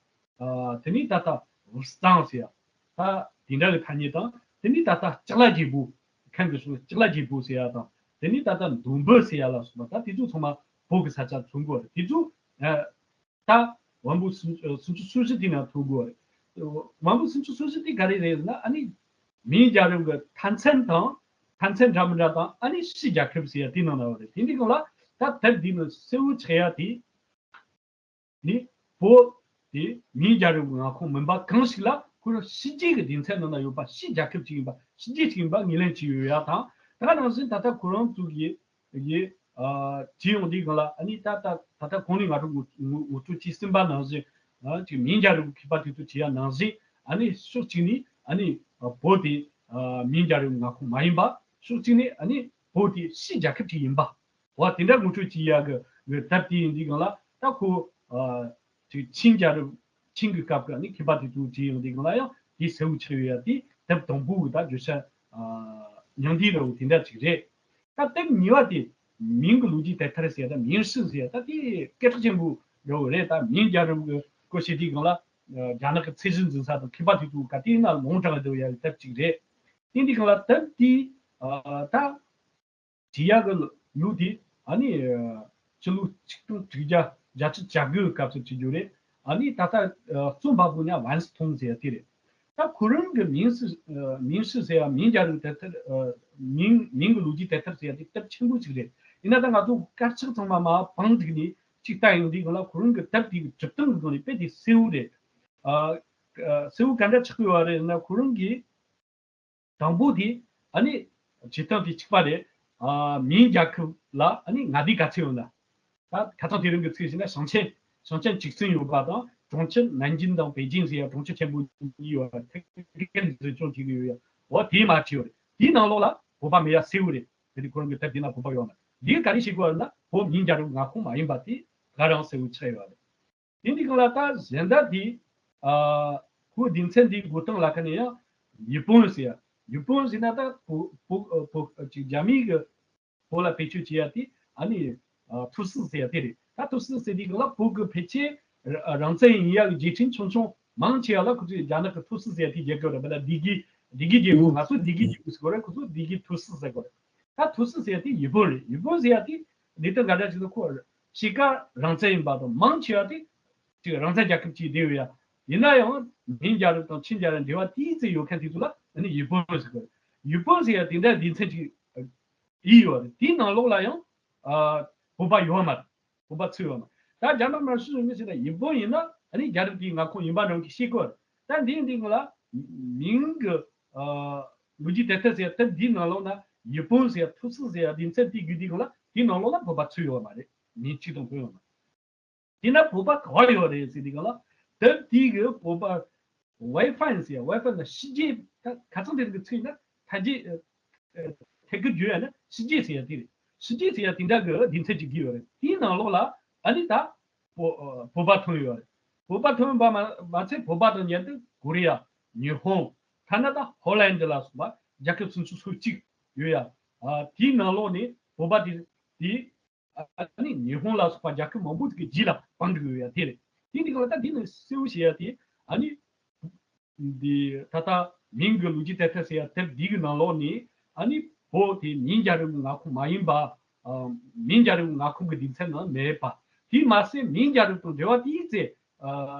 ཨ་དེ་ནས་ད་ལྟ་ཝུ་སི་ཏང་ཟེར་ཡ། ད་དེ་འདྲ་གི་ཐ་སྙད་དང་། དེ་ནས་ད་ལྟ་ལྕགས་ལ་རྒྱལ་པོ། ཁམས་ཀྱི་ཕྱོགས་ལ་ལྕགས་ལ་རྒྱལ་པོ་ཟེར་ཡ་དང་། དེ་ནས་ད་ལྟ་མདོ་འབུ་ཟེར་ཡ་ལ་སོགས་པ། ད་དེ་ཚོ་ཚང་མ་བོད་ཀྱི་ས་ཆ་མཚོན་གོ་རེད། དེ་ཚོ་ཨ་ད་བམ་པོ་སུམ་ཅུ་སོ་བཞི་དེ་ནང་ཐུག་གོ་རེད། བམ་པོ་སུམ་ཅུ་སོ་བཞི་དེ་ག་རེ་རེད་ཟེར་ན། ཨ་ནི་མིང་རྒྱལ་རབས་ཀྱི་མཐའ་མཚམས་དང་། མཐའ་མཚམས་འདྲ་མི་འདྲ་དང་། ཨ་ནི་ཕྱི་རྒྱལ་ཁབ་ཟེར་ཡ་དེ་ནང་ན་ཡོད་རེད། དེ་འདི་གང་ལ་ད་དེབ་འདི་ནང་གསལ་བོ་ཆགས་ཡ་དེ། ནི་བོད་དེ་མིང་རྒྱལ་རབས་ཀྱི་མངའ་ཁོངས་མིན་པ་གང་ཞིག་ལ་ཁོ་རང་ཕྱི་རྒྱལ་གྱི་སྡེ་ཚན་ནང་ན་ཡོད་པ། ཕྱི་རྒྱལ་ཁབ་ཅིག་ཡིན་པ། ཕྱི་རྒྱལ་ཅིག་ཡིན་པ་ངོས་ལེན་བྱས་ཡོད་ཡ་དང་། ད་ག་ནང་བཞིན་ད་ལྟ་ཁོ་རང་ཚོ་གིས་ཡི་ཨ་བྱས་ཡོང་དུས་གང་ལ། ཨ་ནི་ད་ལྟ་ད་ལྟ་གོང་ནས་ང་ཚོ་ངོ་ངོ་ངོ་སྤྲོད་བྱས་ཟིན་པ་ནང་བཞིན། ཨ་ཅིག་མིང་རྒྱལ་རབས་ཀྱི་མཁས་པ་དེ་ཚོ་བྱས་ཡ་ནང་བཞིན། ཨ་ནི་ཕྱོགས་གཅིག་ནས་ཨ་ནི་ཨ་བོད་དེ་ཨ་མིང་རྒྱལ་རབས་མངའ་ཁོངས་མ་ཡིན་པ། ཕྱོགས་གཅིག་ནས་ཨ་ནི་བོད་དེ་ཕྱི་རྒྱལ་ཁབ་ཅིག་ཡིན་པ། འོ་དེ་འདྲ་ངོ་སྤྲོད་བྱེད་ཡག་གི་གི་དེབ་དེ་ཡིན་དུས་གང་ལ། ད་ཁོ་ཨ་ཅིག་ཆིང་རྒྱལ་རབས། ཆིང་གི་སྐབས་ཀྱི་ཨ་ནི་མཁས་པ་དེ་ཚོས་བྲིས་ཡོང་དུས་གང་ལ་ཡང་དེ་གསལ་བོ་ཆགས་ཡོད་ཡ་དེ་དེབ་དང་པོ་གི་ད་བརྗོད་བྱ་ཨ་ཉུང་འདུས་ར་བོ་དེ་འདྲ་ཅིག་རེད། ད་དེབ་གཉིས་པ་དེ་མིང་གི་ལོ་རྒྱུས་དེབ་ཐེར་ཟེར་ཡ། ད་མིང་ཧྲི་ཟེར་ཡ། ད་དེ་སྐད་གྲགས་ཆེན་པོ་ར་བོ་རེད། ད་མིང་རྒྱལ་རབས་ཀྱི་སྐོར་བཤད་དུས་གང་ལ་ཨ་རྒྱ་ནག་གི་ཚད་གཞི་འཛིན་ས་དང་མཁས་པ་དེ་ཚོ་ག་དུས་ན་ལུང་དྲངས་བསྡད་ཡ་གི་དེབ་ཅིག་རེད། དེ་འདི་གང་ལ་དེབ་དེ་ཨ་ད་བྲིས་ཡག་གི་ལོ་དེ་ཨ་ནི་ཨ་ཕྱི་ལོ་ཆིག་སྟོང་དྲུག་བརྒྱ་བརྒྱད་ཅུ་གྱ་དགུ་གི་སྐབས་སུ་བྲིས་རྒྱུ་རེད། ཨ་ནི་ད་ལྟ་ཨ་རྩོམ་པ་པོ་ཡང་ཝན་སི་ཐུང་ཟེར་ཡ་དེ་རེད། ད་ཁོ་རང་གི་མིང་ཧྲི་ཨ་མིང་ཧྲི་ཟེར་ཡ། མིང་རྒྱལ་རབས་དེབ་ཐེར། ཨ་མིང་མིང་གི་ལོ་རྒྱུས་དེབ་ཐེར་ཟེར་ཡ་དེ་དེབ་ཆེན་པོ་ཅིག་རེད། ཡིན་ན་ད་ང་ཚོ་དཀར་ཆག་ཚང་མ་མར་བང་བསྒྲིགས་ནས་ཅིག་བལྟ་ཡོང་དུས་གང་ལ་ཁོ་རང་གི་དེབ་དེ་གི་སྒྲུབ་སྟངས་ཀྱི་སྒང་ནས་དཔེ་དེ་གསལ་བོ་རེད། ཨ་ཨ་གསལ་བོ་ག་འདྲ་ཆགས་ཀྱི་ཡོད་རེད་ཟེར་ན། ཁོ་རང་གིས་དང་པོ་དེ་ཨ་ནི་བྱེད་སྟངས་དེ་གཅིག་པ་རེད། ཨ་མིང་རྒྱལ་ཁབ་ལ་ཨ་ནི་མངའ་སྡེ་ག་ཚོད་ཡོད་ན། ད་ཁ་སང་དེ་རིང་གི་ཚིག་བྱས་ན་ཞིང་ཆེན་ཞིང་ཆེན་བཅུ་གསུམ་ཡོད་པ་དང་། གྲོང་ཁྱེར་ནན་ཅིང་དང་པེ་ཅིང་ཟེར་ཡ་གྲོང་ཁྱེར་ཆེན་པོ་གཉིས་ཡོད་པ། ཐད་ཀར་འཛིན་སྐྱོང་བྱེད་ཀྱི་ཡོད་ཡ། འོ་དེ་མར་བྲིས་ཡོད་རེད། དེའི་ནང་ལོགས་ལ་བོད་པ་མེད་ཡ་གསལ་བོ་རེད། དེ་ནི་ཁོ་རང་གི་དེབ་དེ་ན་བོད་པ་ཡོད་ན། འདིས་ག་རེ་བྱེད་དགོས་རེད་ན། བོད་མིང་རྒྱལ་རབས་མངའ་ཁོངས་མ་ཡིན་པ་དེ་ག་རང་གསལ་བོ་ཆགས་ཡོད་རེད། དེ་འདི་གང་ལ་ད་གཞན་དག་དེ་ཨ་ཁོའི་སྡེ་ཚན་དེའི་འགོ་སྟངས་ལ་ཁ་ནས་ཡང་ཡིད་བོན་ཟེར་ཡ། ཡིད་བོན་ཟེར་ན་ད་བོད་བོད་བོད་ཅིག་རྒྱ་མིའི་གི་བོད་ལ་བེད་སྤྱོད་བྱེད་ཡ་དེ་ཨ་ནི་ཨ་ཐུའུ་སི་ཟེར་ཡ་དེ་རེད། ད་ཐུའུ་སི་ཟེར་དུས་གང་ལ་བོད་ཀྱི་ཕལ་ཆེར་རང་བཙན་ཡིན་ཡ་གི་རྒྱལ་ཕྲན་ཆུང་ཆུང་ མང་ཆེ་བ་ལ་ཁོ་ཚོས་རྒྱ་ནག་གི་ཐུ་སི་ཟེར་ཡ་དེ་རྒྱག་གི་ཡོད་རེད། བ་ད་བདེ་སྐྱིད་བདེ་སྐྱིད་རྒྱལ་པོ། ང་ཚོ་བདེ་སྐྱིད་རྒྱལ་པོ་ཟེར་གི་རེད། ཁོ་ཚོ་བདེ་སྐྱིད་ཐུ་སི་ཟེར་གི་རེད། ད་ཐུ་སི་ཟེར་ཡ་དེ་ཡུལ་དཔོན་རེད། ཡུལ་དཔོན་ཟེར་ཡ་དེ་གནད་དོན་ག་འདྲ་ཞིག་ན་ཁོ་ཕྱེད་ཀ་རང་བཙན་ཡིན་པ་དང་། མང་ཆེ་བ་དེ་ཅིག་རང་བཙན་རྒྱལ་ཁབ་ཅིག་བསྡད་ཡོད་ཡ། ཡིན་ན་ཡང་མིང་རྒྱལ་རབས་དང་ཆིང་རྒྱལ་རབས་འབྲེལ་བ་ཏོག་ཙམ་ཡོད་མཁན་དེ་ཚོ་ལ་ཨ་ནི་ཡུལ་དཔོན་ཟེར་གི་རེད། ཡུལ་དཔོན་ཟེར་ཡ་དེ་འདྲ་སྡེ་ཚན་ཅིག་ཡིན་ཡོད་རེད། དེའི་ནང་ལོགས་ལ་ཡང་ཨ་བོད་པ་ཡོད་མ་རེད། བོད་པ་ཚུད་ཡོད་མ་རེད། ད་རྒྱ་ནག་མར་ཤུ་རིང་མོ་ཟེར་ན་ཡུལ་དཔོན་ཡིན་ན་ཨ་ནི་རྒྱལ་རབས་དེའི་མངའ་ཁོངས་ཡིན་པ་འདྲ་གི་ཤེས་གི་ཡོད་རེད། ད་འདིའི་འདི་སྒང་ལ་མིང་གི་ཨ་ལོ་རྒྱུས་དེབ་ཐེར་ཟེར་ཡ་དེབ་འདིའི་ནང་ལོགས་ན་ཡུལ་དཔོན་ཟེར་ཡ་ཐུ་སི་ཟེར་ཡ་སྡེ་ཚན་དེ་གི་འདི་སྒང་ལ་དེའི་ནང་ལོགས་ལ་བོད་པ་ཚུད་ཡོད་མ་རེད། མིང་གཅིག་དང་ཐོན་ཡོད་མ་རེད། དེས་ན་བོད་པ་ག་པར་ཡོད་རེད་ཟེར་དུས་སྒང་ལ། དེབ་དེ་གི་བོད་པ་ཝའི་ཕའི་ཟེར་ཡ། ཝའི་ཕའི་ན་ཕྱི་རྒྱལ། ད་ཁ་སང་དེ་རིང་གི་ཚིག་ཡིན་ན་ཐ་རྒྱལ་ཨ་ཨ་ཐད་ཀར་བརྗོད་ཡ་ན་ཕྱི་རྒྱལ་ཟེར་ཡ་དེ་རེད། ཕྱི་རྒྱལ་ཟེར་ཡ་དེ་འདྲ་གི་སྡེ་ཚན་ཅིག་གི་ཡོད་རེད། དེའི་ནང་ལོགས་ལ་ཨ་ནི་ད་བོ་ཨ་བོད་པ་ཐོན་ཡོད་རེད། བོད་པ་ཐོན་པ་མ་མ་ཚད་བོད་པ་དང་མཉམ་དུ་ཀོ་རི་ཡ། ཉི་ཧོང་། ཐ་ན་ད་ཧོ་ལན་ཌི་ལ་སོགས་པ་རྒྱལ་ཁབ་སུམ་ཅུ་སོ་གཅིག་ཡོད་ཡ། ཨ་དེའི་ནང་ལོགས་ནས་བོད་པ་དེ་དེ་ཨ་ནི་ཉི་ཧོང་ལ་སོགས་པ་རྒྱལ་ཁབ་མང་པོ་ཞིག་གི་རྗེས་ལ་འབྲང་འགྲོ་གི་ཡོད་ཡ་དེ་རེད། དེ་འདི་ག་ལ་ད་འདི་ནི་གསལ་བོ་བཤད་ཡ་དེ་ཨ་ནི། འདི་ད་ལྟ་མིང་གི་ལོ་རྒྱུས་དེབ་ཐེར་ཟེར་ཡ་དེབ་འདི་གི་ནང་ལོགས་ནས་ཨ་ནི་བོད་དེ་མིང་རྒྱལ་རབས་ཀྱི་མངའ་ཁོངས་མ་ཡིན་པ། ཨ་མིང་རྒྱལ་རབས་ཀྱི་མངའ་ཁོངས་ཀྱི་སྡེ་ཚན་ནང་མེད་པ། དེས་མ་ཟད་མིང་རྒྱལ་རབས་དང་འབྲེལ་བ་དེའི་ཚེ་ཨ་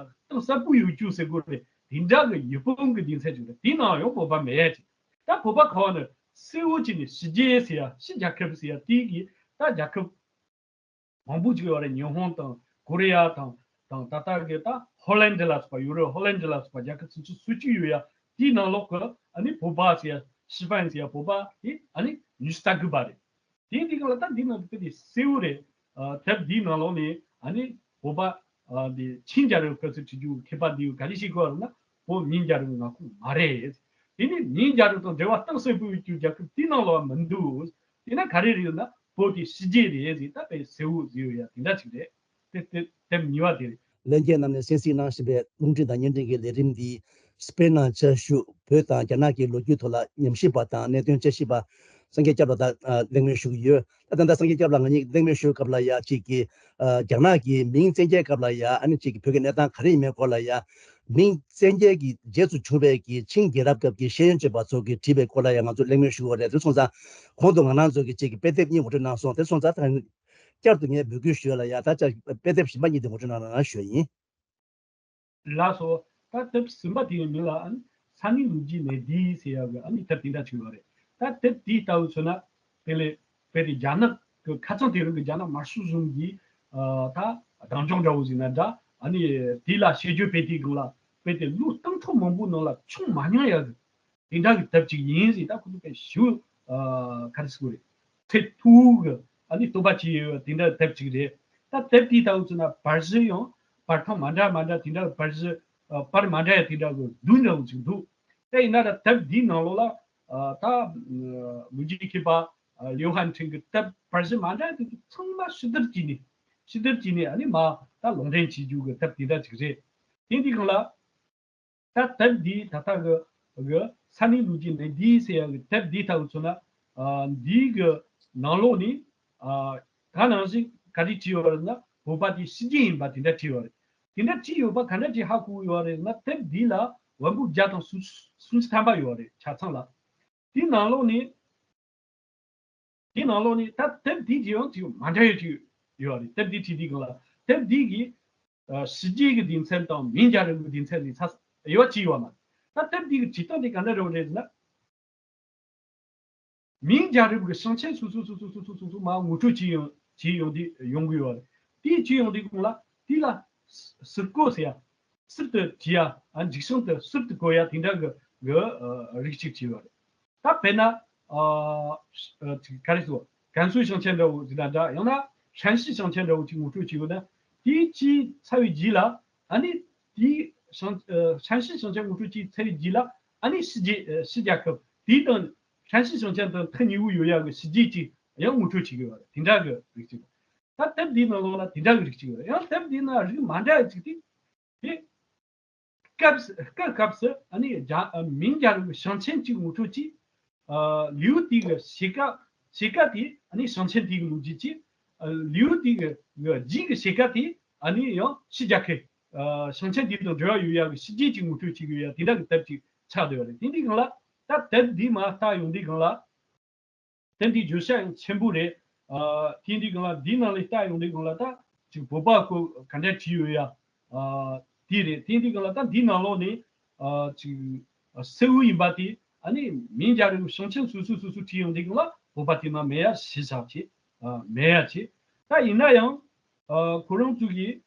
གཏིང་ཟབ་པོ་ཡོད་རྒྱུ་ཟེར་དགོས་རེད། དེ་འདྲ་གི་ཡུལ་དཔོན་གྱི་སྡེ་ཚན་ཅིག་རེད། དེའི་ནང་ཡང་བོད་པ་མེད་ཡ་ཅིག་ད་བོད་པ་ག་བ་ནི་གསལ་བོ་བྱས་ནས་ཕྱི་རྒྱལ་ཟེར་ཡ། ཕྱི་རྒྱལ་ཁབ་ཟེར་ཡ་དེ་གི་ད་རྒྱལ་ཁབ་མང་པོ་ཅིག་ཡོད་རེད། ཉི་ཧོང་དང་ཀོ་རི་ཡ་དང་། དང་ད་ལྟ་གི་ད་ཧོ་ལན་ཌི་ལ་སོགས་པ། ཡུ་རོབ་ཧོ་ལན་ཌི་ལ་སོགས་པ་རྒྱལ་ཁབ་སུམ་ཅུ་སོ་གཅིག་ཡོད་ཡ། དེའི་ནང་ལོགས་ཀྱི་ཨ་ནི་བོད་པ་ཟེར་ཡ། ཕྱི་པན་ཟེར་ཡ་བོད་པ་དེ་ཨ་ནི་ཉི་ཤུ་རྩ་དགུ་པ་རེད། དེ་འདི་ག་ལ་ད་འདི་ནང་དུ་དཔེ་དེ་གསལ་བོ་རེད། ཨ་དེབ་འདིའི་ནང་ལོགས་ནས་ཨ་ནི་བོད་པ་ཨ་འདི་ཆིང་རྒྱལ་རབས་སྐབས་སུ་བྲིས་རྒྱུ་མཁས་པ་འདིས་ག་རེ་བཤད་གི་ཡོད་རེད་ན། བོད་མིང་རྒྱལ་རབས་མངའ་ཁོངས་མ་རེད། དེ་ནི་མིང་རྒྱལ་རབས་དང་འབྲེལ་བ་གཏིང་ཟབ་པོ་ཡོད་རྒྱུ་རྒྱལ་ཁབ་དེའི་ནང་ལོགས་མི་འདུག་དེས་ན་ག་རེ་རེད་ན་བོད་དེ་ཕྱི་རྒྱལ་རེད་ཟེར། ད་དཔེ་གསལ་བོ་བཟོས་ཡོད་ཡ་དེ་འདྲ་ཅིག་རེད། དེ་དེ་དེབ་གཉིས་པ་དེ་རེད། ལྷན་རྒྱས་རྣམས་ནས་གསན་གཟིགས་གནང་བཞིན་པའི་རླུང་འཕྲིན་དང་བརྙན་འཕྲིན་གྱི་ལས་རིམ་འདི་སྤེན་ནང་བཅའ་བཞུགས་བོད་དང་རྒྱ་ནག་གི་ལོ་རྒྱུས་ཐོག་ལ་ཉམས་ཞིབ་པ་དང་གནད་དོན་དཔྱད་ཞིབ་པ་སངས་རྒྱས་སྐྱབས་ལགས་དང་གླེང་མོལ་ཞུ་གི་ཡོད། ད་ད་ལྟ་སངས་རྒྱས་སྐྱབས་ལགས་ང་གཉིས་གླེང་མོལ་ཞུ་སྐབས་ལ་ཡ་གཅིག་གི་རྒྱ་ནག་གི་མིང་བཙན་རྒྱལ་སྐབས་ལ་ཡ་ཨ་ནི་གཅིག་གི་བོད་ཀྱི་གནས་སྟངས་ག་རེ་ཡིན་མིན་སྐོར་ལ་ཡ། མིང་བཙན་རྒྱལ་གྱི་རྗེས་སུ་བྱུང་བའི་གི་ཆིང་རྒྱལ་རབས་སྐབས་ཀྱི་ཤེས་ཡོན་ཅན་པ་ཚོ་གི་བྲིས་པའི་སྐོར་ལ་ཡང་ང་ཚོ་གླེང་མོལ་ཞུ་བ་རེད། དེ་སོང་ཙང་གོང་དུ་ང་རང་ཚོ་གི་གཅིག་གི་དཔེ་དེབ་གཉིས་ངོ་སྤྲོད་གནང་སོང་། དེ་སོང་ཙང་ད་བསྐྱར་དུ་ངས་འབོད་སྐུལ་ཞུ་ཡ་ལ་ཡ། ད་ཅག་དཔེ་དེབ་གཞན་པ་གཉིས་དེ་ངོ་སྤྲོད་གནང་རོགས་གནང་ཞུ་ཡ་ཡིན། ལགས་སོ། ད་དེབ་གསུམ་པ་དེའི་མིང་ལ་ཨ་ནི་ས་གནས་ལོ་རྒྱུས་ནས་འདི་ཟེར་ཡ་གི་ཨ་ནི་དེབ་དེ་འདྲ་ཅིག་ཡོད་རེད། ད་དེབ་དེའི་ལྟ་བུ་མཚོན་ན་དེ་ལས་དཔེ་དེ་རྒྱ་ནག་གི་ཁ་སང་དེ་རིང་གི་རྒྱ་ནག་མར་ཤུ་ཟུང་གིས་ཨ་ད་གདེང་འཇོག་འདྲ་བོ་ཟིག་ན་འདྲ། ཨ་ནི་དེ་ལ་དཔྱད་བརྗོད་སྤེལ་དུས་སྒང་ལ་དཔེ་དེ་ལོ་སྟོང་ཕྲག་མང་པོའི་ནང་ལ་བྱུང་མ་མྱོང་ཡ་གི་དེ་འདྲ་གི་དེབ་ཅིག་ཡིན་ཟེར། ད་ཁོ་ཚོ་དཔེ་ཞེ་པོ་ཨ་ག་རེ་ཟེར་དགོས་རེད། ཚད་མཐོ་བོ་གི་ཨ་ནི་བསྟོད་པ་བྱས་ཡོད་དེ་འདྲ་དེབ་ཅིག་རེད། ད་དེབ་དེའི་ལྟ་བུ་མཚོན་ན་པར་གཞི་ཡང་པར་ཐེངས་མ་འདྲ་མ་འདྲ་དེ་འདྲ་གི་པར་གཞི་ཨ་པར་མ་འདྲ་ཡ་དེ་འདྲ་གི་བསྡུས་འདྲ་བོ་ཅིག་འདུག་དེ་ཡིན་ན་ད་དེབ་འདིའི་ནང་ལོགས་ལ་ཨ་ད་ཨ་ལོ་རྒྱུས་མཁས་པ་ཨ་ལིའུ་ཧན་ཁྲིན་གི་དེབ་པར་གཞི་མ་འདྲ་དེ་ཚོ་ཚང་མ་ཕྱི་བསྡུར་བྱས་ནས་ཕྱི་བསྡུར་བྱས་ནས་ཨ་ནི་མ་ད་ལུང་འདྲེན་བྱེད་རྒྱུ་གི་དེབ་དེ་འདྲ་ཅིག་རེད། དེ་འདི་སྒང་ལ། ད་དེབ་འདི་ད་ལྟ་གི་གི་ས་གནས་ལོ་རྒྱུས་ནས་འདི་ཟེར་ཡ་གི་དེབ་འདི་ལྟ་བུ་མཚོན་ན། ཨ་འདི་གི་ནང་ལོགས་ནས་ཨ་ད་ནང་བཞིན་ག་རེ་བྲིས་ཡོད་རེད་ན་བོད་པ་དེ་ཕྱི་རྒྱལ་ཡིན་པ་དེ་འདྲ་བྲིས་ཡོད་རེད། དེ་འདྲ་བྲིས་ཡོད་པ་ག་འདྲ་ཅིག་ཧ་གོ་ཡོད་རེད་ན་དེབ་འདི་ལ་བམ་པོ་བརྒྱ་དང་སུམ་སུམ་ཅུ་ཐམ་པ་ཡོད་རེད་ཆ་ཚང་ལ། དེའི་ནང་ལོགས་ནས། དེའི་ནང་ལོགས་ནས་ད་དེབ་འདི་གི་ཡང་ཅིག་མ་འདྲ་ཡོད་ཅིག་ཡོད་རེད། དེབ་འདི་བྲིས་དུས་སྒང་ལ་དེབ་འདི་གི་ཨ་ཕྱི་རྒྱལ་གྱི་སྡེ་ཚན་དང་མིང་རྒྱལ་རབས་ཀྱི་སྡེ་ཚན་ལས་ཚ་དབྱེ་བ་ཕྱེ་ཡོད་མ་རེད། ད་དེབ་འདི་གི་བྲིས་སྟངས་དེ་ག་འདྲ་རེད་རེད་ཟེར་ན། མིང་རྒྱལ་རབས་ཀྱི་ཞིང་ཆེན་སོ་སོ་སོ་སོ་མར་ངོ་སྤྲོད་བྱས་ཡོང་བྱས་ཡོང་དུས་ཡོང་གི་ཡོད་རེད། དེ་བྱས་ཡོང་དུས་སྒང་ལ་དེ་ལ་ཟུར་བཀོད་ཟེར་ཡ། ཟུར་དུ་བྲིས་ཡ། ཨ་འཇིག་ཤིང་དུ་ཟུར་དུ་བཀོད་ཡ་དེ་འདྲ་གི་གི་ཨ་རིགས་གཅིག་བྲིས་ཡོད་རེད། ད་དཔེར་ན། ཨ་ཨ་ག་རེ་ཟེར། ཀན་སུའུ་ཞིང་ཆེན་འདྲ་བོ་ཟེར་ན་འདྲ། ཡང་ན་ཧྲན་ཞི་ཞིང་ཆེན་འདྲ་བོ་ཅིག་ངོ་སྤྲོད་བྱས་ཡོད་ན། དེའི་ཅིག་ཚར་བའི་རྗེས་ལ་ཨ་ནི་དེའི་ཞིང་ཨ་ཧྲན་ཞི་ཞིང་ཆེན་ངོ་སྤྲོད་བྱས་ཚར་བའི་རྗེས་ལ་ཨ་ནི་ཕྱི་རྒྱལ་ཨ་ཕྱི་རྒྱལ་ཁབ་དེའི་དང་ཧྲན་ཞི་ཞིང་ཆེན་དང་ཐག་ཉེ་བོ་ཡོད་ཡ་གི་ཕྱི་རྒྱལ་ཅིག་ཡང་ངོ་སྤྲོད་བྱེད་ཀྱི་ཡོད་རེད། དེ་འདྲ་གི་རིགས་གཅིག་ད་དེབ་འདིའི་ནང་ལོགས་ལ་དེ་འདྲ་གི་རིགས་གཅིག་ཡོད་རེད། ཡང་དེབ་འདིའི་ནང་རིགས་མ་འདྲ་བ་གཅིག་དེ། དེ་སྐབས་སྐབས་སྐབས་སུ་ཨ་ནི་རྒྱ་ཨ་མིང་རྒྱལ་རབས་ཀྱི་ཞིང་ཆེན་གཅིག་ངོ་སྤྲོད་ཀྱིས། ཨ་ལེའུ་དེ་གི་ཕྱེད་ཀ་ཕྱེད་ཀ་དེ་ཨ་ནི་ཞིང་ཆེན་དེ་གི་ལོ་རྒྱུས་ཀྱིས། ཨ་ལེའུ་དེ་གི་གི་རྗེས་ཀྱི་ཕྱེད་ཀ་དེ་ཨ་ནི་ཡང་ཕྱི་རྒྱལ་ཁབ་ ཨ་ཞིང་ཆེན་དེ་དང་འབྲེལ་བ་ཡོད་ཡག་གི་ཕྱི་རྒྱལ་གྱི་ངོ་སྤྲོད་བྱེད་ཀྱི་ཡོད་ཡག་དེ་འདྲ་གི་དེབ་ཅིག་ཆགས་བསྡད་ཡོད་རེད། དེ་འདི་སྒང་ལ་ད་དེབ་འདི་མར་ལྟ་ཡོང་དུས་སྒང་ལ། དེབ་འདི་བརྗོད་བྱ་ཡང་ཆེན་པོ་རེད། ཨ་དེ་འདི་སྒང་ལ་འདིའི་ནང་ལ་ལྟ་ཡོང་དུས་སྒང་ལ་ད་ཅིག་བོད་པ་ཁོ་ག་འདྲ་བྲིས་ཡོད་ཡ། ཨ་དེ་རེད། དེ་འདི་སྒང་ལ་ད་འདིའི་ནང་ལོགས་ནས་ཨ་ཅིག་ཨ་གསལ་བོ་ཡིན་པ་དེ་ཨ་ནི་མིང་རྒྱལ་རབས་ཞིང་ཆེན་སོ་སོ་སོ་སོ་བྲིས་ཡོང་དུས་སྒང་ལ་བོད་པ་དེ་མ་མེད་ཡ་ཞེ་ས་ཆེ། ཨ་མེད་ཡ་ཆེ། ད་ཡིན་ན་ཡང་ཨ་ཁོ་རང་ཚོ་གིས།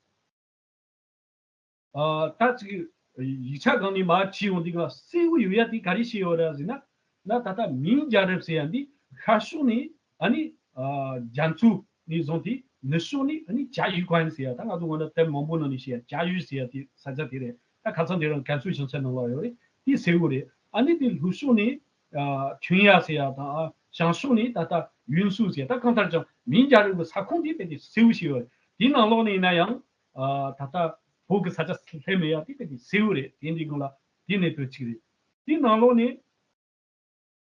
ཨ་ད་ཅིག་ཡིག་ཆ་སྒང་ནས་མར་བྲིས་ཡོང་དུས་སྒང་ལ་གསལ་བོ་ཡོད་ཡ་དེ་ག་རེ་བྱས་ཡོད་རེད་ཟེར་ན། ན་ད་ལྟ་མིང་རྒྱལ་རབས་ཟེར་ཡ་འདི་ཤར་ཕྱོགས་ནས་ཨ་ནི་ཨ་རྒྱ་མཚོ་ནས་བཟུང་སྟེ་ནུབ་ཕྱོགས་ནས་ཨ་ནི་ཅཱ་ཡུས་ཀོན་ཟེར་ཡ། ད་ང་ཚོ་ངོ་ན་དེབ་མང་པོ་ནང་ནས་བཤད་ཡ་ཅཱ་ཡུས་ཟེར་ཡ་དེ་ས་ཆ་དེ་རེད། ད་ཁ་སང་དེ་རིང་ཀན་སུའུ་ཞིང་ཆེན་ནང་ལ་ཡོད་རེད། དེ་གསལ་བོ་རེད། ཨ་ནི་དེ་ལྷོ་ཕྱོགས་ནས་ཨ་ཆུན་ཡ་ཟེར་ཡ་དང་། ཨ་བྱང་ཕྱོགས་ནས་ད་ལྟ་ཡུན་སུའུ་ཟེར་ཡ། ད་གང་ལྟར་ཀྱང་མིང་རྒྱལ་རབས་ཀྱི་ས་ཁོངས་དེ་དཔེ་དེ་གསལ་བོ་ཞིག་ཡོད་རེད། དེའི་ནང་ལོགས་ནས་ཡིན་ན་ཡང་། ཨ་ད་ལྟ་བོད་ཀྱི་ས་ཆ་སླེབས་མེད་ཡ་དེ་དཔེ་དེ་གསལ་བོ་རེད། དེ་འདི་སྒང་ལ་དེ་གནད་དོན་གཅིག་རེད། དེའི་ནང་ལོགས་ནས་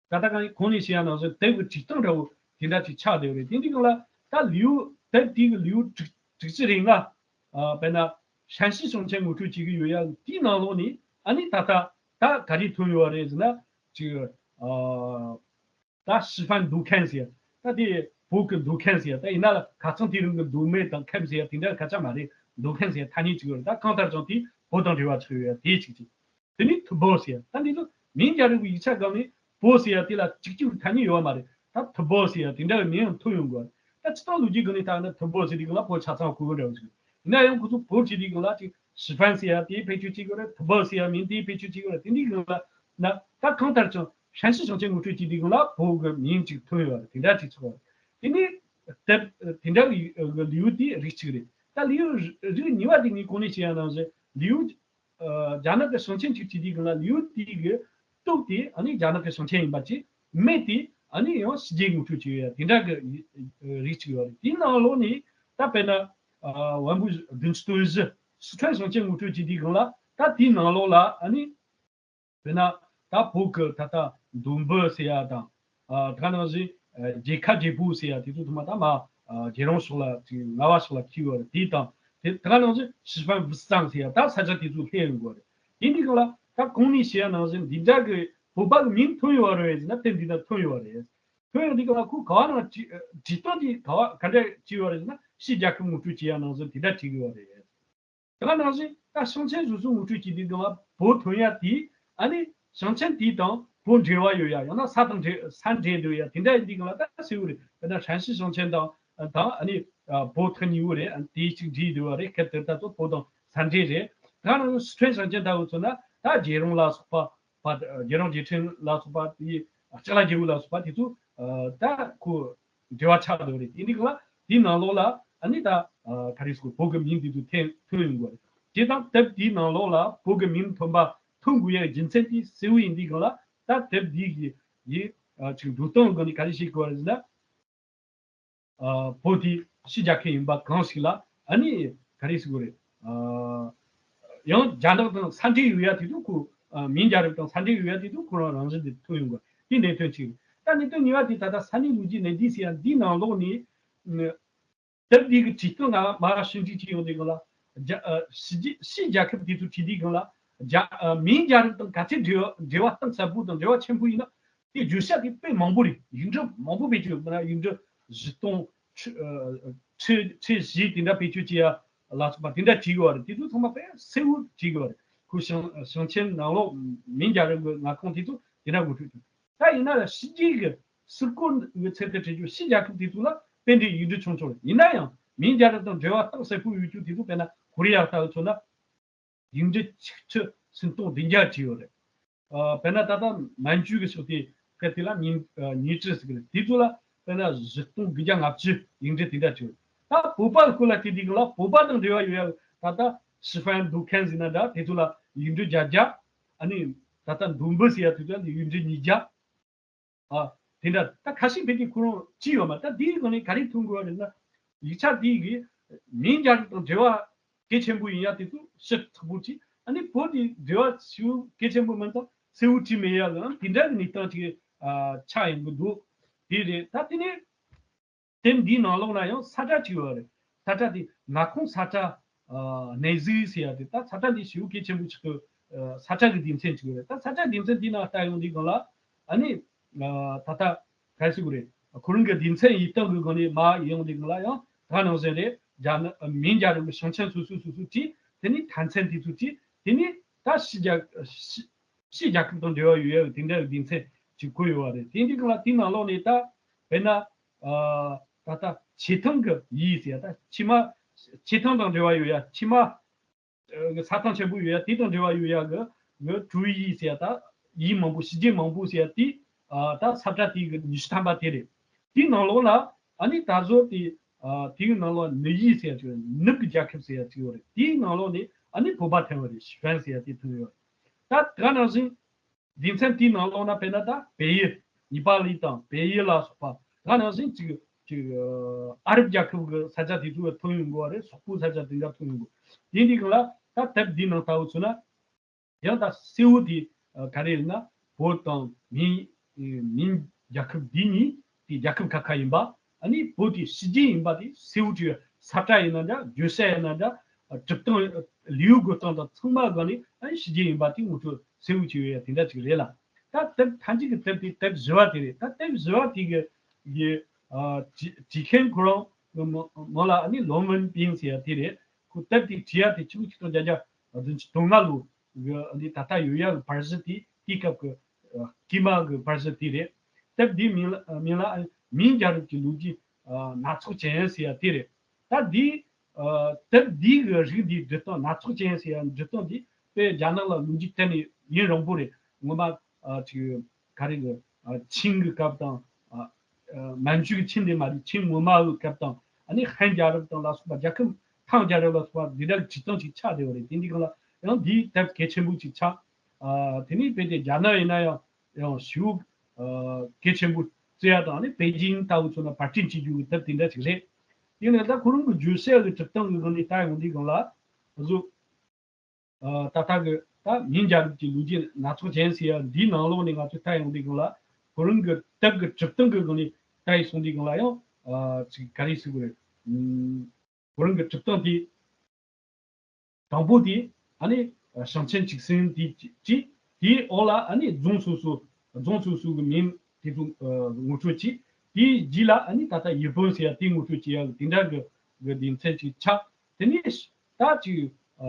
ད་ལྟ་གང་གོང་ནས་བཤད་ཡ་ནང་བཞིན་དེབ་ཀྱི་བྲིས་སྟངས་འདྲ་བོ་དེ་འདྲ་ཅིག་ཆགས་བསྡད་ཡོད་རེད། དེ་འདི་སྒང་ལ་ད་ལེའུ་དེབ་དེ་གི་ལེའུ་དྲུག་དྲུག་ཅུ་རེ་ལྔ། ཨ་དཔེར་ན་ཧྲན་ཞི་ཞིང་ཆེན་ངོ་སྤྲོད་བྱེད་ཀྱི་ཡོད་ཡ། དེའི་ནང་ལོགས་ནས་ཨ་ནི་ད་ལྟ་ད་ག་རེ་ཐོན་ཡོད་རེད་ཟེར་ན་ཅིག་ཨ། ད་ཞི་ཧྥན་མདོ་ཁམས་ཟེར་ཡ། ད་དེ་བོད་ཀྱི་མདོ་ཁམས་ཟེར་ཡ། ད་ཡིན་ན་ལ་ཁ་སང་དེ་རིང་གི་མདོ་སྨད་དང་ཁམས་ཟེར་ཡ་དེ་འདྲ་སྐད་ཆ་མ་རེད། མདོ་ཁམས་ཟེར་ཡ་ཐ་སྙད་ཅིག་ཡོད་རེད། ད་གང་ལྟར་ཀྱང་དེ་བོད་དང་འབྲེལ་བ་ཆགས་ཡོད་ཡ་དེ་གཅིག་གཅིག་དེ་ནས་ཐུ་བོ་ཟེར་ཡ། ད་འདི་ཚོ་མིང་རྒྱལ་རབས་ཀྱི་ཡིག་ཆ་སྒང་ནས་བོད་ཟེར་ཡ་དེ་ལ་གཅིག་གཅིག་ཐ་སྙད་ཡོད་བ་མ་རེད། ད་ཐུ་བོ་ཟེར་ཡ་དེ་འདྲ་བའི་མིང་ཡང་ཐོན་ཡོང་གི་རེད། ད་སྤྱིར་བཏང་ལོ་རྒྱུས་སྒང་ནས་ད་ན་ཐུ་བོ་ཟེར་དུས་སྒང་ལ་བོད་ཆ་ཚང་གོ་གི་འདྲ་བ་ཞིག་ཡིན་ན་ཡང་ཁོ་ཚོ་བོད་བྲིས་དུས་སྒང་ལ་ཅིག་ཞི་ཧྥན་ཟེར་ཡ་དེ་བེད་སྤྱོད་བྱེད་ཀྱི་ཡོད་རེད། ཐུ་བོ་ཟེར་ཡ་མིང་དེ་བེད་སྤྱོད་བྱེད་ཀྱི་ཡོད་རེད། དེ་འདྲའི་སྒང་ལ་ན་ད་གང་ལྟར་ཀྱང་ཧྲན་ཞི་ཞིང་ཆེན་ངོ་སྤྲོད་བྱེད་དུས་སྒང་ལ་བོད་ཀྱི་མིང་ཅིག་ཐོན་ཡོད་རེད། དེ་འདྲ་ཅིག་ཆགས་པ་རེད། དེ་ནས་དེབ་དེ་འདྲ་གི་ལེའུ་དེ་རིགས་གཅིག་རེད། ད་ལེའུ་རིགས་གཉིས་པ་དེ་ངས་གོང་ནས་བཤད་ཡ་ནང་བཞིན་ལེའུ་ཨ་རྒྱ་ནག་གི་ཞིང་ཆེན་གཅིག་བྱེད་དུས་སྒང་ལ་ལེའུ་དེ་གི་སྟོད་དེ་ཨ་ནི་རྒྱ་ནག་གི་ཞིང་ཆེན་ཡིན་པ་ཅིག་སྨད་དེ་ཨ་ནི་ཡང་ཕྱི་རྒྱལ་ངོ་སྤྲོད་བྱེད་ཡ་དེ་འདྲ་གི་རིགས་གཅིག་ཡོད་རེད། དེའི་ནང་ལོགས་ནས་ད་དཔེར་ན་ཨ་ཝན་པུ་བདུན་ཅུ་དོན་བཞི་སི་ཁྲོན་ཞིང་ཆེན་ངོ་སྤྲོད་བྱེད་དུས་སྒང་ལ་ད་དེའི་ནང་ལོགས་ལ་ཨ་ནི་དཔེར་ན་ད་བོད་ཀྱི་ད་ལྟ་མདོ་འབུ་ཟེར་ཡ་དང་། ཨ་ད་ག་ནང་བཞིན་ཨ་རྒྱལ་ཁ་རྒྱལ་པོ་ཟེར་ཡ་དེ་ཚོ་ཚང་མ་ད་མ་ཨ་རྒྱལ་རོང་ཕྱོགས་ལ་ཅིག་རྔ་བ་ཕྱོགས་ལ་ཁེལ་ཡོད་རེད། དེ་དང་དེ་ད་ག་ནང་བཞིན་ཞི་ཧྥན་ཝུ་སང་ཟེར་ཡ་ད་ས་ཆ་དེ་ཚོ་སླེབས་ཡོང་གི་རེད། དེ་འདི་ག་ལ་ད་གོང་ནས་བཤད་ཡ་ནང་བཞིན་འདི་འདྲ་གི་བོད་པ་གི་མིང་ཐོན་ཡོད་རེད་ཟེར་ན་དེབ་འདི་ན་ཐོན་ཡོད་རེད། ཐོན་ཡོང་དུས་སྒང་ལ་ཁོ་ག་བ་ནང་བྲིས་བྲིས་སྟངས་དེ་ག་བ་ག་འདྲ་བྲིས་ཡོད་རེད་ཟེར་ན་ཕྱིའི་རྒྱལ་ཁབ་ངོ་སྤྲོད་བྱེད་ཡ་ནང་བཞིན་དེ་འདྲ་བྲིས་གི་ཡོད་རེད། དེ་ག་ནང་བཞིན་ད་ཞིང་ཆེན་སོ་སོ་ངོ་སྤྲོད་བྱེད་དུས་སྒང་ལ་བོད་ཐོན་ཡ་དེ་ཨ་ནི་ཞིང་ཆེན་དེ་དང་བོད་འབྲེལ་བ་ཡོད་ཡ། ཡང་ན་ས་དང་འབྲེལ་ས་འབྲེལ་འདུག་ཡ་དེ་འདྲ་ཡིན་དུས་སྒང་ལ་ད་གསལ་བོ་རེད། དཔེར་ན་ཧྲན་ཞི་ཞིང་ཆེན་དང་དང་ཨ་ནི་བོད་ཐག་ཉེ་བོ་རེད། ཨ་ནི་དེ་གཅིག་འདྲེས་འདུག་བ་རེད། ཁེལ་དེར་ད་ཚོ་བོད་དང་ས་འབྲེལ་རེད། དེ་ག་ནང་བཞིན་སི་ཁྲོན་ཞིང་ཆེན་ལྟ་བུ་མཚོན་ན་ད་རྒྱལ་རོང་ལ་སོགས་པ་བ་རྒྱལ་རོང་རྒྱལ་ཕྲན་ལ་སོགས་པ་དེ་ལྕགས་ལ་རྒྱལ་པོ་ལ་སོགས་པ་དེ་ཚོ་ད་ཁོ་འབྲེལ་བ་ཆགས་འདུག་རེད། དེ་འདི་ག་ལ་དེའི་ནང་ལོགས་ལ་ཨ་ནི་ད་ག་རེ་ཟེར་བོད་ཀྱི་མིང་དེ་ཚོ་ཐོན་ཐོན་ཡོང་གི་རེད། དེ་དང་དེབ་དེའི་ནང་ལོགས་ལ་བོད་ཀྱི་མིང་ཐོན་པ་ཐོན་དགོས་ཡའི་རྒྱུ་མཚན་དེ་གསལ་བོ་ཡིན་དུས་སྒང་ལ་ད་དེབ་འདི་གི་ཡི་ཅིག་འགྲོ་སྟངས་སྒང་ནས་ག་རེ་བྱེད་དགོས་རེད་ཟེར་ན། ཨ་བོད་དེ་ཕྱི་རྒྱལ་ཁབ་ཡིན་པ་གང་ཞིག་ལ་ཨ་ནི་ག་རེ་ཟེར་དགོས་རེད། ཨ་ཡང་རྒྱ་ནག་དང་ས་འབྲེལ་ཡོད་ཡ་དེ་ཚོ་ཁོ་ཨ་མིང་རྒྱལ་རབས་དང་ས་འབྲེལ་ཡོད་ཡ་དེ་ཚོ་ཁོ་རང་རང་བཞིན་དེ་ཐོན་ཡོང་གི་དེ་གནད་དོན་གཅིག་རེད། ད་གནད་དོན་གཉིས་པ་དེ་ད་ལྟ་ས་གནས་ལོ་རྒྱུས་གནས་འདི་ཟེར་ཡ་འདིའི་ནང་ལོགས་ནས་དེབ་འདི་གི་བྲིས་སྟངས་ང་མར་ཕྱིན་དྲིས་བྱས་ཡོང་དུས་སྒང་ལ་རྒྱ་ཨ་ཕྱི་རྒྱལ་ཕྱི་རྒྱལ་ཁབ་དེ་ཚོ་བྲིས་དུས་སྒང་ལ་རྒྱ་ཨ་མིང་རྒྱལ་རབས་དང་ག་ཚད་འབྲེལ་བ་འབྲེལ་བ་གཏིང་ཟབ་པོ་དང་འབྲེལ་བ་ཆེན་པོ་ཡིན་ན། དེ་བརྗོད་བྱ་དེ་དཔེ་མང་པོ་རེད། ཡིག་འབྲུ་མང་པོ་བེད་སྤྱོད་མ་ཡིག་འབྲུ་བཞི་སྟོང་ཁྲི་ཨ་ཁྲི་ཁྲི་བཞི་དེ་འདྲ་བེད་སྤྱོད་བྱེད་ཡ་ལ་སོགས་པ་དེ་འདྲ་བྲིས་ཡོད་རེད། དེ་ཚོ་ཚང་མ་དཔེ་གསལ་བོ་བྲིས་ཡོད་རེད། ཁོ་ཞིང་ཞིང་ཆེན་ནང་ལོགས་མིང་རྒྱལ་རབས་ཀྱི་མངའ་ཁོངས་དེ་ཚོ་དེ་འདྲ་ངོ་སྤྲོད་བྱུང་། ད་ཡིན་ན་ལ་ཕྱི་རྒྱལ་གྱི་སྲིད་སྐོར་གྱི་ཚད་དུ་བྲིས་རྒྱུ་ཕྱི་རྒྱལ་ཁབ་དེ་ཚོ་ལ་དཔེ་འདྲའི་ཡིག་འབྲུ་ཆུང་ཆུང་རེད། ཡིན་ན་ཡང་མིང་རྒྱལ་རབས་དང་འབྲེལ་བ་གཏིང་ཟབ་པོ་ཡོད་རྒྱུ་དེ་ཚོ་དཔེར་ན་ཀོ་རི་ཡ་ལྟ་བུ་མཚོན་ན། ཡིག་འབྲུ་ཆིག་ཁྲི་སུམ་སྟོང་བདུན་བརྒྱ་བྲིས་ཡོད་རེད། ཨ་དཔེར་ན་ད་ལྟ་མན་ཇུ་གི་ཕྱོགས་དེ་ཕལ་དེ་ལ་ཉིན་ཨ་ཉིན་ཁྲི་ཟེར་གི་རེད། དེ་ཚོ་ལ་དཔེར་ན་བཞི་སྟོང་དགུ་བརྒྱ་ལྔ་བཅུ་ཡིག་འབྲུ་དེ་འདྲ་བྲིས་ཡོད། ད་བོད་པ་གི་སྐོར་ལ་དེ་དེ་གི་ལ་བོད་པ་དང་འབྲེལ་བ་ཡོད་ཡ་ད་ལྟ་ཞི་ཧྥན་མདོ་ཁམས་ཟེར་ན་འདྲ་དེ་ཚོ་ལ་ཡིག་འབྲུ་བརྒྱད་བརྒྱ། ཨ་ནི་ད་ལྟ་མདོ་འབུ་ཟེར་ཡ་དེ་ཚོ་ལ་ཡིག་འབྲུ་ཉིས་བརྒྱ། ཨ་དེ་འདྲ་ད་ཁ་ཤས་ཕལ་དེ་ཁོ་རང་བྲིས་ཡོད་མ། ད་དེའི་སྒང་ནས་ག་རེ་མཐོང་དགོས་རེད་ན། ཡིག་ཆ་དེ་གི་མིང་རྒྱལ་རབས་དང་འབྲེལ་བ་གལ་ཆེན་པོ་ཡིན་ཡ་དེ་ཚོ་ཞིབ་ཚགས་པོ་བྲིས། ཨ་ནི་བོད་དེ་འབྲེལ་བ་ཞེ་པོ་གལ་ཆེན་པོ་མིན་ཙང་གསལ་བོ་བྲིས་མེད་ཡ་ལའང་དེ་འདྲ་གི་གནས་སྟངས་ཅིག་ཨ་ཆགས་ཡོང་གི་འདུག་དེ་རེད། ད་དེ་ནས་དེབ་འདིའི་ནང་ལོགས་ན་ཡང་ས་ཁྲ་ཅིག་ཡོད་རེད། ས་ཁྲ་དེ་མངའ་ཁོངས་ས་ཁྲ་ ཨ་གནས་གཟིགས་ཟེར་ཡ་དེ་ད་ས་ཁྲ་འདི་ཞེ་པོ་གལ་ཆེན་པོ་ཆགས་ཀྱི། ཨ་ས་ཁྲ་གི་སྡེ་ཚན་ཅིག་རེད། ད་ས་ཁྲ་སྡེ་ཚན་དེའི་ནང་ལྟ་ཡོང་དུས་སྒང་ལ་ཨ་ནི་ཨ་ད་ལྟ་ག་རེ་ཟེར་དགོས་རེད། ཁོ་རང་གི་སྡེ་ཚན་ཡིན་སྟངས་ཀྱི་སྒང་ནས་མར་ཡོང་དུས་སྒང་ལ་ཡང་ད་ག་ནང་བཞིན་རེད། རྒྱ་ནག་མིང་རྒྱལ་རབས་ཀྱི་ཞིང་ཆེན་སོ་སོ་སོ་སོ་བྲིས། དེ་ནས་མཐའ་མཚམས་དེ་ཚོ་བྲིས། དེ་ནས་ད་ཕྱི་རྒྱལ་ཕྱི་ཕྱི་རྒྱལ་ཁབ་དང་འབྲེལ་བ་ཡོད་ཡ་དེ་འདྲ་གི་སྡེ་ཚན་ཅིག་བཀོད་ཡོད་པ་རེད། དེ་འདྲའི་སྒང་ལ་དེའི་ནང་ལོགས་ནས་ད་དཔེར་ན་ཨ་ད་ལྟ་ཆེ་ཐང་གི་ཡུལ་ཟེར་ཡ། ད་ཕྱི་མ་ཆེ་ཐང་དང་འབྲེལ་བ་ཡོད་ཡ། ཕྱི་མ་ཨ་ས་ཐང་ཆེན་པོ་ཡོད་ཡ་དེ་དང་འབྲེལ་བ་ཡོད་ཡ་གི་གི་ཀྲུའུ་ཡུལ་ཟེར་ཡ། ད་ཡུལ་མང་པོ་ཕྱི་རྒྱལ་མང་པོ་ཟེར་ཡ་དེ་ཨ་ད་ས་ཁྲ་དེ་གི་ཉི་ཤུ་ཐམ་པ་དེ་རེད། དེའི་ནང་ལོགས་ལ་ཨ་ནི་ད་གཟོད་དེ་ཨ་དེའི་ནང་ལོགས་ནུབ་ཡུལ་ཟེར་ཡ་ཅིག་ཡོད། ནུབ་ཀྱི་རྒྱལ་ཁབ་ཟེར་ཡ་ཅིག་ཡོད་རེད། དེའི་ནང་ལོགས་ནས་ཨ་ནི་བོད་པ་ཐོན་པ་རེད། ཞི་ཧྥན་ཟེར་ཡ་དེ་ཐོན་ཡོད་རེད། ད་དེ་ག་ནང་བཞིན་སྡེ་ཚན་དེའི་ནང་ལོགས་ན་དཔེར་ན་ད་བལ་ཡུལ། ནེ་པ་ལི་དང་བལ་ཡུལ་ལ་སོགས་པ་དེ་ག་ནང་བཞིན་ཅིག་ཅིག་ཨ་རབ་རྒྱལ་ཁབ་ཀྱི་ས་ཆ་དེ་ཚོ་ཐོན་ཡོང་གི་ཡོད་རེད། སོག་པོའི་ས་ཆ་དེ་འདྲ་ཐོན་ཡོང་གི། དེ་འདི་གང་ལ་ད་དེབ་འདིའི་ནང་ལྟ་བུ་མཚོན་ན། ཡང་ད་གསལ་བོ་དེ་ཨ་ག་རེ་ཡིན་ན། བོད་དང་མིང་མིང་རྒྱལ་ཁབ་འདི་གཉིས་དེ་རྒྱལ་ཁབ་ཁ་ཁ་ཡིན་པ། ཨ་ནི་བོད་དེ་ཕྱི་རྒྱལ་ཡིན་པ་དེ་གསལ་བོ་བྱས་ཡོད། ས་ཁྲ་ཡིན་ན་འདྲ། བརྗོད་བྱ་ཡིན་ན་འདྲ། ཨ་གྲུབ་སྟངས་ལེའུ་འགོད་སྟངས་དང་ཚང་མ་སྒང་ནས་ཨ་ནི་ཕྱི་རྒྱལ་ཡིན་པ་དེ་ངོ་སྤྲོད་གསལ་བོ་བྱས་ཡོད་ཡ་དེ་འདྲ་ཅིག་རེད་ལ། ད་དེབ་མཐའ་མཇུག་གི་དེབ་དེ་དེབ་བཞི་པ་དེ་རེད། ད་དེབ་བཞི་པ་དེ་གི་གི་ཨ་བྲི་བྲིས་མཁན་ཁོ་རང་མོ་མོ་ལ་ཨ་ནི་ལོ་མོན་པིན་ཟེར་ཡ་དེ་རེད། ཁོ་དེབ་དེ་བྲིས་ཡ་དེ་ཆིག་སྟོང་དགུ་བརྒྱ་བདུན་ཅུ་དོན་ལྔ་ལོ་གི་འདི་ད་ལྟ་ཡོད་ཡ་གི་བར་གཞི་དེ། དེའི་སྐབས་ཀྱི་ཨ་དཀྱུས་མ་གི་བར་གཞི་དེ་རེད། དེབ་འདིའི་མིང་ལ་མིང་ལ་མིང་རྒྱལ་རབས་ཀྱི་ལོ་རྒྱུས་ཨ་སྣ་ཚོགས་ཅན་ཟེར་ཡ་དེ་རེད། ད་འདི་ཨ་དེབ་འདི་གི་རིགས་འདིའི་འབྲི་སྟངས། སྣ་ཚོགས་ཅན་ཟེར་ཡ་འབྲི་སྟངས་འདི་དཔེ་རྒྱ་ནག་ལ་ལོ་རྒྱུས་གཏན་ནས་ཡུན་རིང་པོ་རེད། སྔོན་མ་ཨ་ཅིག་ག་རེ་གི་ཨ་ཆིང་གི་སྐབས་དང་། ཨ་ཨ་མན་ཇུ་གི་ཆིང་དེ་མ་རེད། ཆིང་སྔོན་མ་གི་སྐབས་དང་། ཨ་ནི་ཧན་རྒྱལ་རབས་དང་ལ་སོགས་པ། རྒྱལ་ཁབ་ཐང་རྒྱལ་རབས་ལ་སོགས་པ་འདི་འདྲ་གི་བྲིས་སྟངས་ཅིག་ཆགས་བསྡད་པ་རེད། དེ་འདི་གང་ལ་ཡང་འདིའི་དེབ་གལ་ཆེན་པོ་ཅིག་ཆགས། ཨ་དེ་ནས་དཔེ་དེ་རྒྱ་ནག་ཡིན་ན་ཡང་ཡང་ཞེ་པོ་ཨ་གལ་ཆེན་པོ་བརྩི་ཡ་དང་། ཨ་ནི་པེ་ཅིང་ལྟ་བུ་མཚོན་ན་བར་སྐྲུན་བྱེད་རྒྱུ་གི་དེབ་དེ་འདྲ་ཅིག་རེད། དེ་ནས་ད་ཁོ་རང་གི་བརྗོད་བྱ་གི་གྲུབ་སྟངས་ཀྱི་སྒང་ནས་ལྟ་ཡོང་དུས་སྒང་ལ་གཟོད། ཨ་ད་ལྟ་གི་ད་མིང་རྒྱལ་རབས་ཀྱི་ལོ་རྒྱུས་སྣ་ཚོགས་ཅན་ཟེར་ཡ་འདིའི་ནང་ལོགས་ནས་ང་ཚོས་ལྟ་ཡོང་དུས་སྒང་ལ། ཁོ་རང་གི་དེབ་ཀྱི་གྲུབ་སྟངས་ཀྱི་སྒང་ནས་ལྟ་ཡི་སོང་དུས་སྒང་ལ་ཡང་ཨ་ཅིག་ག་རེ་ཟེར་དགོས་རེད། ཨུམ་ཁོ་རང་གི་གྲུབ་སྟངས་དེ་དང་པོ་དེ་ཨ་ནི་ཞིང་ཆེན་གཅིག་གསུམ་དེ་བྲིས། དེའི་འོག་ལ་ཨ་ནི་རྫོང་སོ་སོ་རྫོང་སོ་སོ་གི་མིང་དེ་ཚོ་ཨ་ངོ་སྤྲོད་བྱས། དེའི་རྗེས་ལ་ཨ་ནི་ད་ལྟ་ཡུལ་དཔོན་ཟེར་ཡ་དེ་ངོ་སྤྲོད་བྱེད་ཡ་གི་དེ་འདྲ་གི་གི་སྡེ་ཚན་ཅིག་ཆགས། དེ་ནས་ད་ཅིག་ཨ་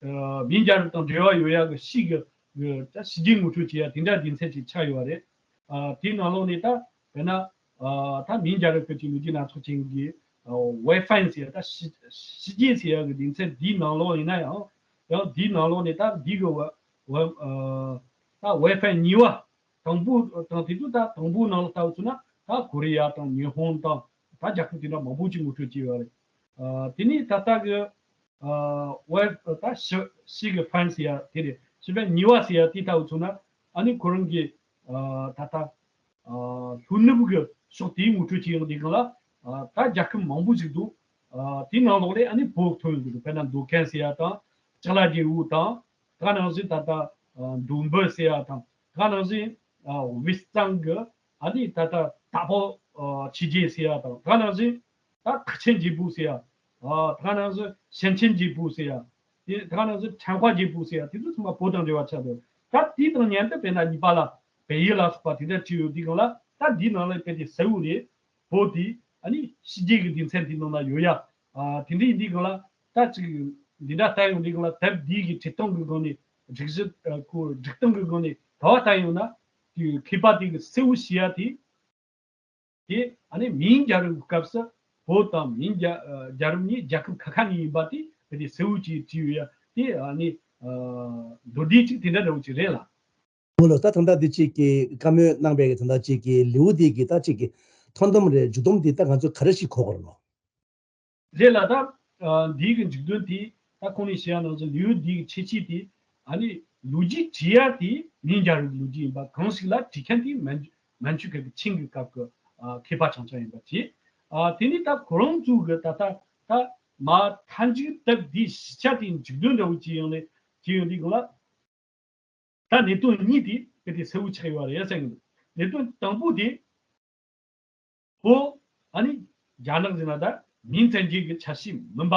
ཨ་མིང་རྒྱལ་རབས་དང་འབྲེལ་བ་ཡོད་ཡ་གི་ཕྱིས་གི་གི་ད་ཕྱི་རྒྱལ་ངོ་སྤྲོད་བྱེད་ཡ་དེ་འདྲ་སྡེ་ཚན་ཅིག་ཆགས་ཡོད་པ་རེད། ཨ་དེའི་ནང་ལོགས་ནས་ད་དཔེར་ན་ཨ་ད་མིང་རྒྱལ་རབས་ཀྱི་ལོ་རྒྱུས་སྣ་ཚོགས་ཅན་གྱི་ཨ་ཝེ་ཧྥན་ཟེར་ཡ། ད་ཕྱི་ཕྱི་རྒྱལ་ཟེར་ཡ་གི་སྡེ་ཚན་འདིའི་ནང་ལོགས་ཡིན་ན་ཡང་། ཡང་འདིའི་ནང་ལོགས་ནས་ད་འདི་གི་ཝེ་ཝེ་ཨ་ད་ཝེ་ཧྥན་གཉིས་པ། དང་པོ་དང་དེ་ཚོ་ད་དང་པོའི་ནང་ལ་ལྟ་བུ་མཚོན་ན་ད་ཀོ་རི་ཡ་དང་ཉི་ཧོང་དང་ད་རྒྱལ་ཁབ་དེ་འདྲ་མང་པོ་ཅིག་ངོ་སྤྲོད་བྱས་ཡོད་རེད། ཨ་དེ་ནས་ད་ལྟ་གི་ཨ་ཝེ་ད་ཞི་ཞི་གི་ཧྥན་ཟེར་ཡ་དེ་རེད། ཞི་ཧྥན་གཉིས་པ་ཟེར་ཡ་དེ་ལྟ་བུ་མཚོན་ན། ཨ་ནི་ཁོ་རང་གི་ཨ་ད་ལྟ་ཨ་ལྷོ་ནུབ་ཀྱི་ཕྱོགས་དེའི་ངོ་སྤྲོད་བྱེད་ཡོང་དུས་སྒང་ལ། ཨ་ད་རྒྱལ་ཁབ་མང་པོ་ཞིག་འདུག་ཨ་དེའི་ནང་ལོགས་ལས་ཨ་ནི་བོད་ཐོན་ཡོང་གི་འདུག་དཔེར་ན་མདོ་ཁམས་ཟེར་ཡ་དང་། ལྕགས་ལ་རྒྱལ་པོ་དང་། དེ་ག་ནང་བཞིན་ད་ལྟ་ཨ་མདོ་འབུ་ཟེར་ཡ་དང་། དེ་ག་ནང་བཞིན་ཨ་དབུས་གཙང་གི་ཨ་ནི་ད་ལྟ་དྭགས་པོ་ཨ་ཆོས་རྒྱལ་ཟེར་ཡ་དང་། དེ་ག་ནང་བཞིན་ད་ཐེག་ཆེན་རྒྱལ་པོ་ཟེར་ཡ། ཨ་དེ་ག་ནང་བཞིན་ཞིང་ཆེན་རྒྱལ་པོ་ཟེར་ཡ། དེ་དེ་ག་ནང་བཞིན་ཁྲན་ཧྭ་རྒྱལ་པོ་ཟེར་ཡ། དེ་ཚོ་ཚང་མ་བོད་དང་འབྲེལ་བ་ཆགས་འདུག་ད་དེ་དང་མཉམ་དུ་དཔེར་ན་ནི་པ་ལ་བལ་ཡུལ་ལ་སོགས་པ་དེ་འདྲ་བྲིས་ཡོད་དུས་སྒང་ལ། ད་འདིའི་ནང་ལ་དཔེ་དེ་གསལ་བོ་རེད། བོད་དེ་ཨ་ནི་ཕྱི་རྒྱལ་གྱི་སྡེ་ཚན་དེའི་ནང་ན་ཡོད་ཡ། ཨ་དེ་འདྲ་ཡིན་དུས་སྒང་ལ། ད་ཅིག་འདི་འདྲ་ལྟ་ཡོང་དུས་སྒང་ལ། དེབ་འདི་གི་བྲིས་སྟངས་ཀྱི་སྒང་ནས། སྒྲིག་གཞི་ཨ་ཁོ་སྒྲིག་སྟངས་ཀྱི་སྒང་ནས་ག་བ་ལྟ་ཡོང་ན། དེ་མཁས་པ་དེ་གི་གསལ་བོ་བྱེད་ཡ་དེ། དེ་ཨ་ནི་མིང་རྒྱལ་རབས་ཀྱི་སྐབས་སུ་བོད་དང་མིང་རྒྱལ་ཨ་རྒྱལ་རབས་གཉིས་རྒྱལ་ཁབ་ཁ་ཁ་གཉིས་ཡིན་པ་དེ་དཔེ་དེ་གསལ་བོ་ཅིག་བྲིས་ཡོད་ཡ། དེ་ཨ་ནི་ཨ་མདོར་བསྡུས་ཅིག་དེ་འདྲ་འདྲ་བོ་ཅིག་རེད་ལ། ཨོ་ལགས། ད་ད་ལྟ་འདི་གཅིག་གི་བཀའ་མོལ་གནང་པའི་གི་ད་ལྟ་གཅིག་གི་ལེའུ་འདི་གི་ད་གཅིག་གི་ཐོན་དམ་རེད། མཇུག་སྡོམ་འདི་ད་ང་ཚོས་ག་རེ་ཞིག་གོ་དགོས་རེད་ལོ། རེད་ལ། ད་ཨ་འདི་གི་མཇུག་དོན་དེ། ད་གོང་ནས་བཤད་ཡ་ནང་བཞིན་ལེའུ་འདི་གི་ཁྱད་ཆོས་དེ། ཨ་ནི་ལོ་རྒྱུས་བྲིས་ཡ་དེ་མིང་རྒྱལ་རབས་ལོ་རྒྱུས་ཡིན་པ་གང་ཞིག་ལ། བྲིས་མཁན་དེ་མན་མན་ཇུ་གི་ཆིང་གི་སྐབས་ཀྱི་ཨ་མཁས་པ་རྐྱང་རྐྱང་ཡིན་པ་བྱས། ཨ་དེ་ནས་ད་ཁོ་རང་ཚོ་གི་ད་ད་ད་མ་མཐའ་མཇུག་དེབ་འདིའི་བཞི་ཆ་དེའི་མཇུག་དོན་འདྲ་བོ་ཅིག་ཡོང་ནས་ཅིག་ཡོང་དུས་སྒང་ལ། ད་གནད་དོན་གཉིས་དེ་དཔེ་དེ་གསལ་བོ་ཆགས་ཡོད་རེད་ཟེར་གི་འདུག་གནད་དོན་དང་པོ་དེ། ཧོ། ཨ་ནི་རྒྱ་ནག་ཟེར་ན་ད་མིང་བཙན་སྐྱོང་གི་ཆ་ཤས་མིན་པ།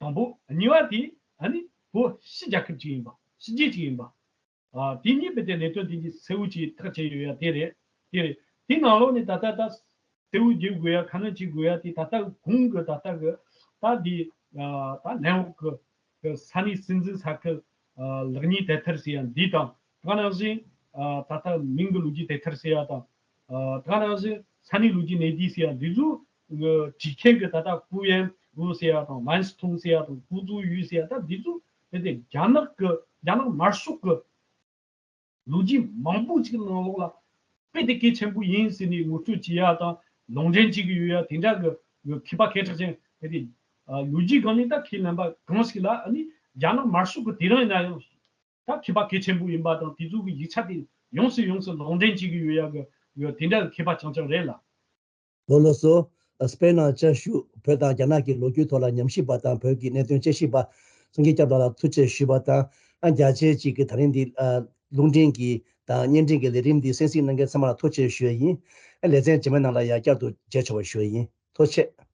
དང་པོ། གཉིས་པ་དེ་ཨ་ནི་བོད་ཕྱི་རྒྱལ་ཁབ་ཅིག་ཡིན་པ། ཕྱི་རྒྱལ་ཅིག་ཡིན་པ། ཨ། དེ་གཉིས་པོ་དེ་གནད་དོན་དེ་གཉིས་གསལ་བོ་ཅིག་ཐག་བཅད་ཡོད་ཡ་དེ་རེད། དེ་རེད། དེ་ནང་ལོགས་ནས་ད་ལྟ་ད་གསལ་བོ་བརྗོད་དགོས་ཡ། ཁ་སྣོན་བྱེད་དགོས་ཡ་དེ་ད་ལྟ་གོང་གི་ད་ལྟ་གི་ད་འདི་ཨ་ད་ནན་འོག་གི་གི་ས་གནས་སྲིད་འཛིན་ས་ཁུལ་ཨ་ལེགས་ཉེས་དེབ་ཐེར་ཟེར་ཡ་འདི་དང་། དེ་ག་ནང་བཞིན་ཨ་ད་ལྟ་མིང་གི་ལོ་རྒྱུས་དེབ་ཐེར་ཟེར་ཡ་དང་། ཨ་དེ་ག་ནང་བཞིན་ས་གནས་ལོ་རྒྱུས་གནས་བསྡུས་ཟེར་ཡ་འདི་ཚོ་གི་བྲིས་མཁན་གི་ད་ལྟ་ཧུ་ཡན་ཝུ་ཟེར་ཡ་དང་ཝན་སི་ཐུང་ཟེར་ཡ་དང་ཧུ་ཙུའུ་ཡུས་ཟེར་ཡ། ད་འདི་ཚོ་དེ་དེ་རྒྱ་ནག་གི་རྒྱ་ནག་དམར་ཤོག་གི་ལོ་རྒྱུས་མང་པོ་ཅིག་ནང་ལོགས་ལ་དཔེ་དེ་གལ་ཆེན་པོ་ཡིན་ཟེར་ནས་ངོ་སྤྲོད་བྱེད་ཡ་དང་ལུང་འདྲེན་བྱེད་ཀྱི་ཡོད་ཡ། དེ་འདྲ་གི་མཁས་པ་སྐད་གྲགས་ཅན་དེ་དེ་ལོ་རྒྱུས་སྒང་ནས་ད་ཁས་ལེན་པ་གང་ཞིག་ལ་ཨ་ནི་རྒྱ་ནག་དམར་ཤོག་གི་དེ་རིང་ཡིན་ན་ཡང་ད་མཁས་པ་གལ་ཆེན་པོ་ཡིན་པ་དང་དེ་ཚོ་གི་ཡིག་ཆ་དེ་ཡོངས་སུ་ཡོངས་སུ་ལུང་འདྲེན་བྱེད་ཀྱི་ཡོད་ཡ་གི་དེ་འདྲ་གི་མཁས་པ་རྐྱང་རྐྱང་རེད་ལ། ལགས་ལགས་སོ། སྤེན་ནང་བཅའ་བཞུགས། བོད་དང་རྒྱ་ནག་གི་ལོ་རྒྱུས་ཐོག་ལ་ཉམས་ཞིབ་པ་དང་བོད་ཀྱི་གནད་དོན་དཔྱད་ཞིབ་པ་གསུང་སྐྱོང་སྐྱབས་ལགས་ལ་ཐུགས་རྗེ་ཆེ་ཞུས་པ་དང་། ཨ་རྒྱ་ཆེ་གཅིག་གི་ད་རིང་འདི་ཨ་རླུང་འཕྲིན་གྱི་དང་བརྙན་འཕྲིན་གྱི་ལས་རིམ་འདི་གསན་གཟིགས་གནང་མཁན་ཚང་མ་ལ་ཐུགས་རྗེ་ཆེ་ཞུ་ཡ་ཡིན། ཨ་ལེ་ཚན་རྗེས་མའི་ནང་ལ་ཡང་བསྐྱར་དུ་མཇལ་ཆོག་པ་ཞུ་ཡ་ཡིན། ཐུགས་རྗེ་ཆེ།